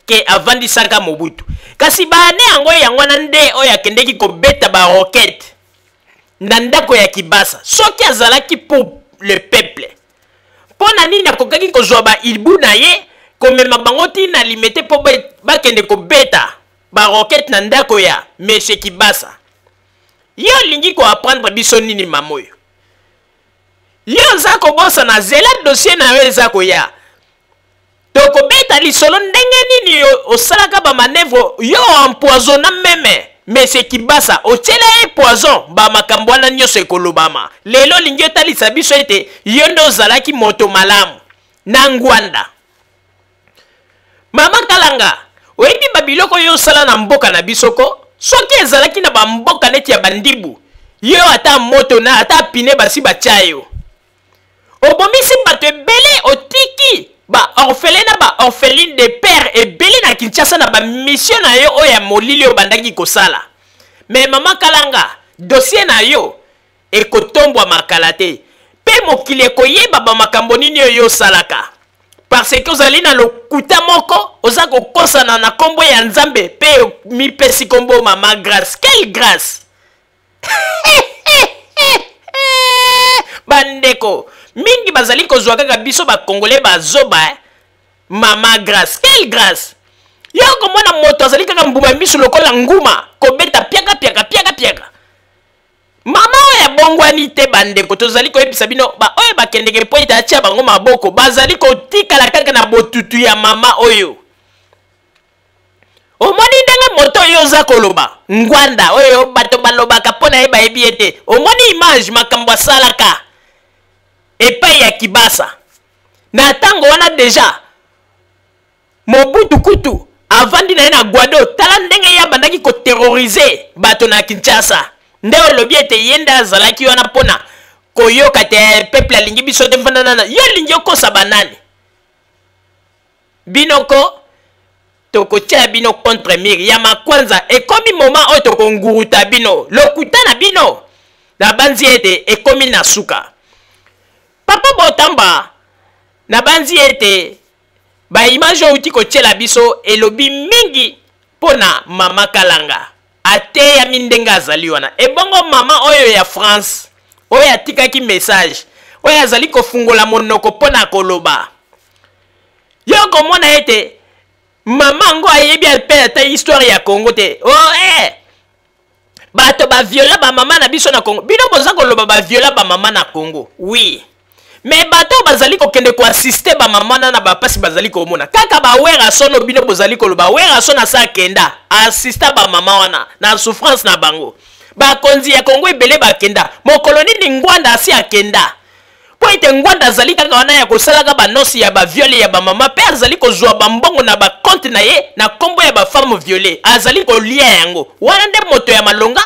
ke avandisaka Mobutu. Kasi ba année yango yango wana nde oyo akendeki kobeta ba roquette na ndako ya Kibasa. Soki azalaki pour le peuple, mpo na nini akokaki kozwa ba ibu na ye komema bango ti na Limete mpo bakende kobeta ba roquette na ndako ya Monsieur Kibasa? Yo olingi ko apprendre biso nini mamoyo? Yo oza kobosana, zela dossier na yo eza koya. Tokobeta lisolo ndenge nini osalaka ba manœuvre, yo empoisonna meme Monsieur Kibasa, otiela ye poison, ba makambo wana nyonso ekolobama. Lelo olingi otalisa biso ete yo nde ozalaki moto malamu na Ngwanda. Mama Kalanga, oyebi ba biloko yo osala na mboka na biso ko? Soki ezalaki na ba mboka neti ya bandibu, yo ata moto na ata pine basi batia yo. Obomisi bato ebele, otiki ba orphelin na ba orpheline de père ebele na Kinshasa na ba mission na yo oyo ya molili oyo bandaki kosala. Mais mama Kalanga, dossier na yo ekotombwama kala te, pe mokili ekoyeba ba makambo nini oyo osalaka. Parce que ozali na lokuta moko, oza kokosana na kombo ya Nzambe pe mipesi kombo mama Grâce. Quelle grâce? Bandeko mingi bazali kozwa kaka biso ba Congolais bazoba, eh? Mama Grâce, quelle grâce? Yo komona moto azali kaka mbuma misu lokola nguma kobeta piaka piaka piaka piaka. Mama oyo abongwani te bandeko, tozali koyebisa bino ba oyo bakendeke mpo ete atia bango maboko bazali kotikala kaka na botutu ya mama oyo. Omoni ndenge moto oyo oza koloba Ngwanda oyo bato balobaka mpo na ye bayebi ye te. Omoni image makambo asalaka epai ya Kibasa na ntango wana deja Mobutu kutu avandi na ye na Guado. Tala ndenge ye abandaki koterrorize bato na Kinshasa. Nde olobi ete ye nde azalaki wana mpo na koyoka te peuple alingi biso te, mfanda nana. Yo olingi okosa banani? Bino ko tokotia bino contre mur ya makwanza. Ekomi moment oyo tokonguruta bino lokuta na bino. Nabanzi ete ekomi na suka. Papa Botamba, nabanzi ete ba image oyo outi kotiela biso elobi mingi mpo na mama Kalanga. Ateyami ndenge azali wana. Ebongo mama oyo ya France oyo atikaki message, oyo azali kofungola monoko mpo na koloba, yo komona ete mama yango ayebi mpe ata histoire ya Congo te. Oh, eh. Bato ba viola ba mama na biso na Congo. Bino boza koloba ba viola ba mama na Congo. Oui. Mais bato oyo bazali kokende koassiste bamama na na bapasi bazali komona kaka ba Werrason oyo bino bozali koloba Werrason asa akenda assista bamama wana na souffrance na bango. Bakonzi ya Kongo ebele bakenda. Mokolo nini Ngwanda asi akenda? Mpo ete Ngwanda azali kaka wana ya kosalaka banosi ya baviole ya bamama mpe azali kozwa bambongo na bakonte na ye na nkombo ya bafemme viole, azali kolia yango. Wana nde moto ya malonga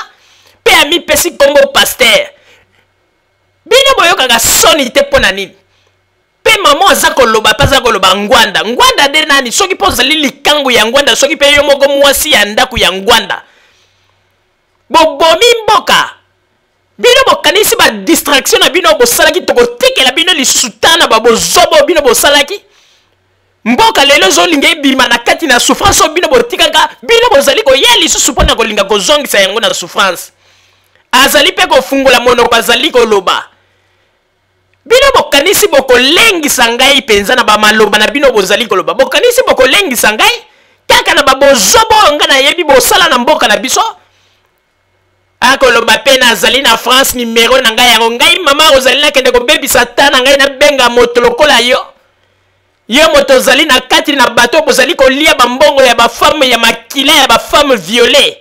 mpe amipesi nkombo pasteur. Bino boyokaka soni te mpo na nini? Mpe mama aza koloba mpe aza koloba Ngwanda. Ngwanda nde nani? Soki mpe ozali likangu ya Ngwanda, soki mpe yo moko mwasi ya ndako ya Ngwanda, bobomi mboka. Bino bokanisi ba distraction na bino bosalaki, tokotikela bino lisusu ta na babozobo bino bosalaki. Mboka lelo ezolinga ebima na kati na souffrance oyo bino botikaka, bino bozali koya lisusu mpo na kolinga kozongisa yango na souffrance. Azali mpe kofungola monoko, azali koloba. Bino bokanisi bokolengisa ngai mpenza na bamaloba na bino bozali koloba. Bokanisi bokolengisa ngai kaka na babozobo oyo ngai nayebi bosala na mboka na biso. Akoloba mpe nazali na France, nimero na ngai yango. Ngai mama ozali nakende kobebisa ta na ngai nabenga moto lokola yo. Yo moto ozali na kati na bato bozali kolia bambongo ya bafemme ya makila ya bafemme violée.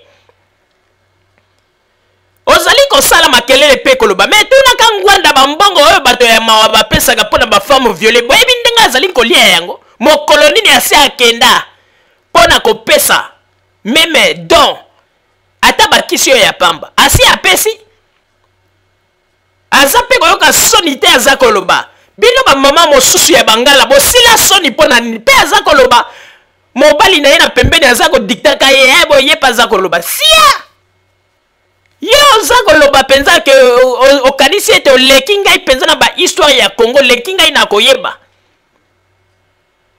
Ozali kosala makelele mpe koloba me tunaka Ngwanda bambongo oyo bato ya mawa bapesaka mpo na bafemme violée. Boyebi ndenge azali kolia yango? Mokolo nini asi akenda mpo na kopesa meme don ata bakisi oyo ya pamba asi apesi? Aza mpe koyoka soni te, aza koloba bino bamama mosusu ya bangala bosila soni mpo na nini? Mpe aza koloba mobali na ye na pembeni aza kodiktaka ye, eh, boye ye mpe aza koloba sia. Yo oza koloba mpenza ke okanisi ete oleki ngai mpenza na bahistoire ya Congo, oleki ngai na koyeba.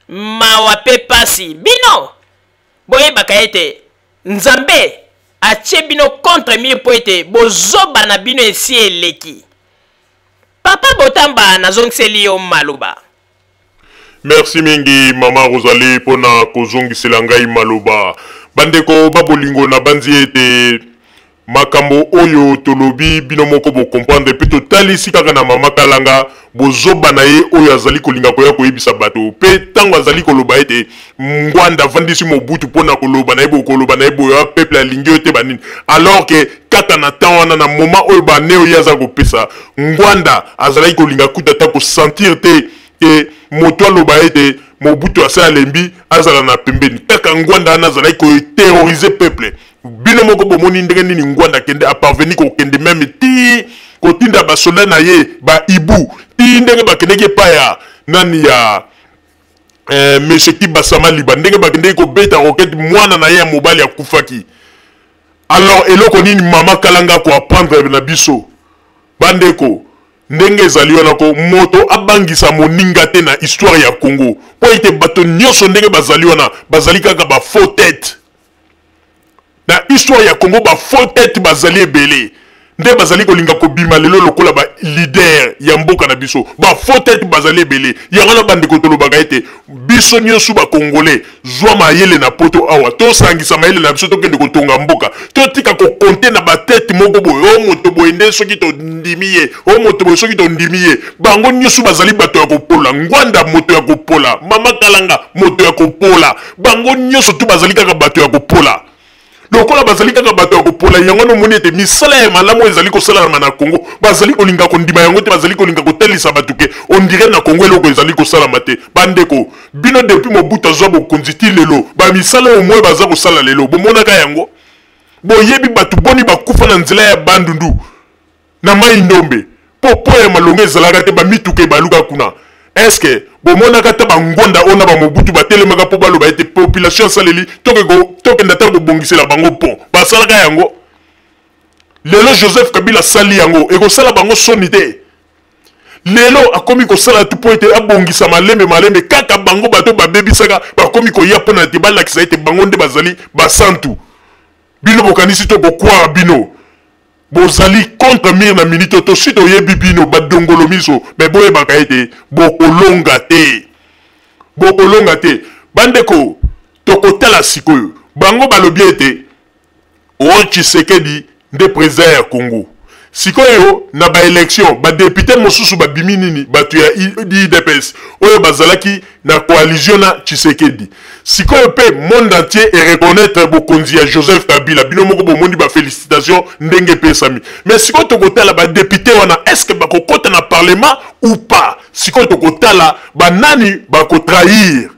Mawa mpe pasi. Bino boyebaka ete Nzambe atie bino contre mur mpo ete bozoba na bino esi eleki. Papa Botamba, nazongiseli yo maloba. Merci mingi mama Rosalie pona kozongisela ngai maloba. Bandeko ba bolingo, nabanzi ete makambo oyo tolobi bino moko bo comprendre pe totalisi kaka na mama Kalanga bozoba na ye oyo azali kolinga koya koyebisa bato pe tango azali koloba ete Ngwanda avandisi Mobutu pona koloba na ye boye koloba na ye boye ah, peuple alingi yo te banini, alors que kaka na temps wana na moment oyo ba ne oyo ye aza kopesa Ngwanda azalaki kolinga kuta ata ko sentir te ke moto aloba ete Mobutu asi alembi azala na pembeni. Kaka Ngwanda wana azalaki ko terroriser peuple. Bino moko bomoni ndenge nini Ngwanda akende a parvenir kokende meme ti kotinda ba soldats na ye ba hiboux ti ndenge bakendeki epai ya nani ya monsieur Kibassa Maliba, ndenge bakendeki kobeta roquette mwana na ye ya mobali akufaki. Alors eloko nini mama Kalanga ko apprendre na biso bandeko? Ndenge ezali wana ko moto abangisa moninga te na histoire ya Congo, po ete bato nyonso ndenge bazali wana bazali kaka ba faux tete. Na histoire ya Congo ba faux tete bazali ebele nde bazali kolinga kobima lelo lokola ba leader ya mboka na biso. Ba faux tete bazali ebele. Yango wana bandeko tolobaka ete biso nyonso ba Congolais zwa mayele na poto awa, tosangisa mayele na biso tokende kotonga mboka, totika kokonte na ba tete moko boye, o moto boye nde soki tondimi ye, o moto boye soki tondimi ye. Bango nyonso bazali bato ya kopola. Ngwanda moto ya kopola, mama Kalanga moto ya kopola, bango nyonso tu bazali kaka bato ya kopola. Lokola bazali kaka bato ya kopola, yango wana omoni ete misala ya malamu oyo ezali kosalama na Congo, bazali kolinga kondima yango te, bazali kolinga kotalisa bato ke on dirait na Congo eloko ezali kosalama te. Bandeko, bino depuis Mobutu azwa bokonzi ti lelo, ba misala oyo moye baza kosala lelo, bomonaka yango? Boyebi bato boni bakufa na nzela ya Bandundu na Mai Ndombe po po ya malonga ezalaka te, ba mituka ebaluka kuna? Est-ce que bomonaka ata ba Ngwanda oyo na ba Mobutu batelemaka po baloba ete population asaleli tokende ata kobongisela bango pont? Basalaka yango? Lelo Joseph Kabila asali yango, ekosala bango soni te? Lelo akomi kosala tu po ete abongisa malembe malembe, kaka bango bato babebisaka bakomi koya po na ete balakisa ete bango nde bazali basantu. Bino bokanisi to kokwara bino bozali contre mur na minute oyo, tosi toyebi bino badongolo miso, me boyebaka ete bokolonga te, bokolonga te. Bandeko, tokotala sikoyo bango balobi ete o Tshisekedi nde president ya Congo. Sikoyo na ba election ba depute mosusu babimi nini bato ya UDPS oyo bazalaki na coalition na Tshisekedi. Sikoyo pe monde entier e reconnaitre bokonzi ya Joseph Kabila. Bino moko bomoni ba felicitations ndenge epesami. Mais sikoyo tokotala ba depute wana est-ce que bakokota na parlement ou pas? Sikoyo tokotala ba nani bako trahir.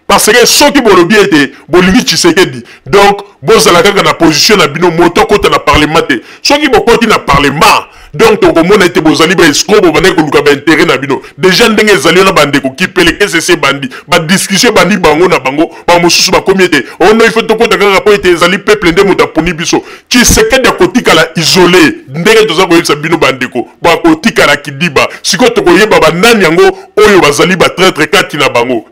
Parce que soki bolobi ete bolingi Tshisekedi, donc bozala kaka na position na bino, moto akota na parlement te. Soki bokoti na parlement, donc tokomona ete bozali ba escrocs, bobandaki koluka ba intérêt na bino. Déjà ndenge ezali wana bandeko, kipelekese esi ebandi, ba discussion ebandi bango na bango, ba mosusu bakomi ete oh non, il faut tokota kaka po ete ezali peuple nde moto aponi biso. Tshisekedi akotikala isole, ndenge toza koyebisa bino bandeko, bakotikala kidiba. Sikoyo tokoyeba ba nani yango oyo bazali ba traitre kati na bango.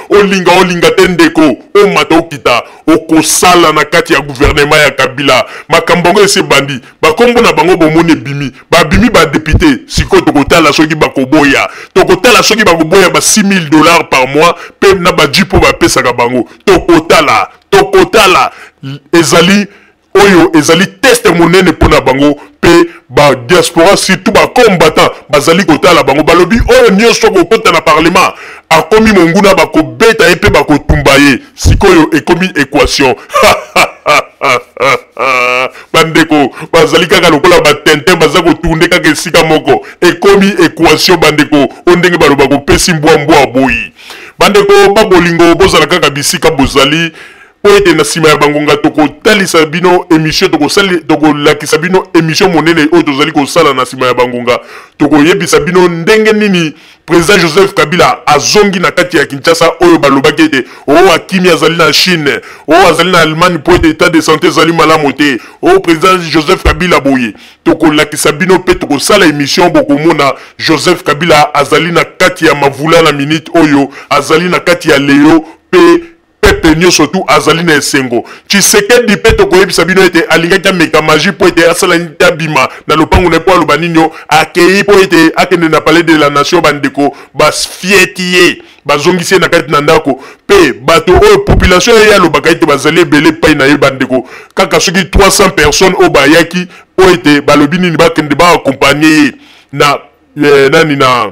Olinga olinga te ndeko, omata okita, okosala na kati ya gouvernement ya Kabila. Makambo yango esi ebandi, bakombo na bango bomoni ebimi, babimi ba depute. Sikoyo tokotala soki bakoboya, tokotala soki bakoboya ba 6000 dollars par mois pe na ba jeep oyo bapesaka bango. Tokotala, tokotala, ezali oyo ezali test monene mpo na bango mpe ba diaspora surtout ba combattant bazali kotala bango balobi oyo nyonso akokota na parlement akomi monguna bakobeta ye mpe bakotumba ye sikoyo ekomi equation bandeko bazali kaka lokola batintin baza kotourne kaka esika moko ekomi equation bandeko o ndenge baloba kopesi mbwa mbwa aboyi bandeko babolingo bozala kaka bisika bozali mpo ete na nsima ya bangonga tokotalisa bino emission, tokolakisa bino emission monene oyo tozali kosala na nsima ya bangonga. Tokoyebisa bino ndenge nini President Joseph Kabila azongi na kati ya Kinshasa, oyo balobaki ete oh akimi azali na Chine, oh azali na Allemagne mpo ete etat de sante ezali malamu te, oh President Joseph Kabila boye. Tokolakisa bino mpe tokosala emission, bokomona Joseph Kabila azali na kati ya mavula na minute oyo, azali na kati ya Leo mpe peuple nyoso tu azali na esengo. Tshisekedi mpe tokoyebisa bino ete alingaki ameka magie mpo ete asala nini te abima na lopango na ye mpo aloba nini o akei mpo ete akende na palais de la nation bandeko bafieti ye bazongisi ye na kati na ndako mpe bato oyo population ye alobaka ete bazali ebele epai na ye bandeko kaka soki 300 personnes oyo bayaki mpo ete balobi nini bakende ba accompagner ye na eh, nani na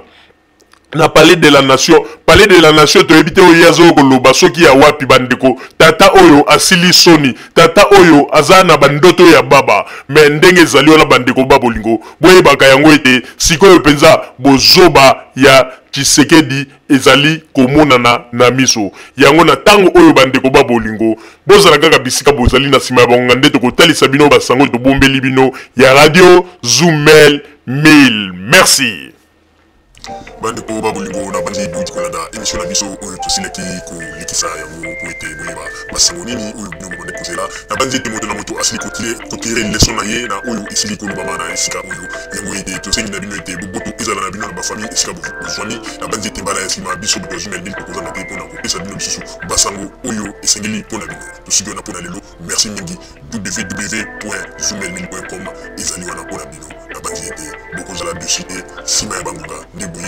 na palais de la nation. Palais de la nation toyebi te oyo ye azo koloba soki ya wapi bandeko. Tata oyo asili soni, tata oyo aza na bandoto ya baba. Mais ndenge ezali wana bandeko ba bolingo, boyebaka yango ete sikoyo mpenza bozoba ya Tshisekedi ezali komonana na miso. Yango na tango oyo bandeko ba bolingo, bozala kaka bisika bozali na sima ya bangonga nde tokotalisa bino basango tobombeli bino ya radio Zumel 1000. Merci. Bandeko ba bolingo, na banzi bouti kolanda emission na biso oyo tosilaki kolekisa yango mpo ete boyeba basango nini oyo bino bobandaki kozela. Na banzi ete moto na moto asili kotire leson na ye na oyo esili kolobama na esika oyo. Yango ete tosengi na bino ete boboto ezala na bino na bafamille esika bozwami. Na banzi ete mbala ya nsima biso bato ya Zumel 1000 tokozanga te mpo na kopesa bino lisusu basango oyo esengeli mpo na bino. Tosuki wana mpo na lelo. Merci mingi. www.zumel1000.com ezali wana mpo na bino. Nabanzi ete bokozala dessus te nsima ya bangonga nde boye.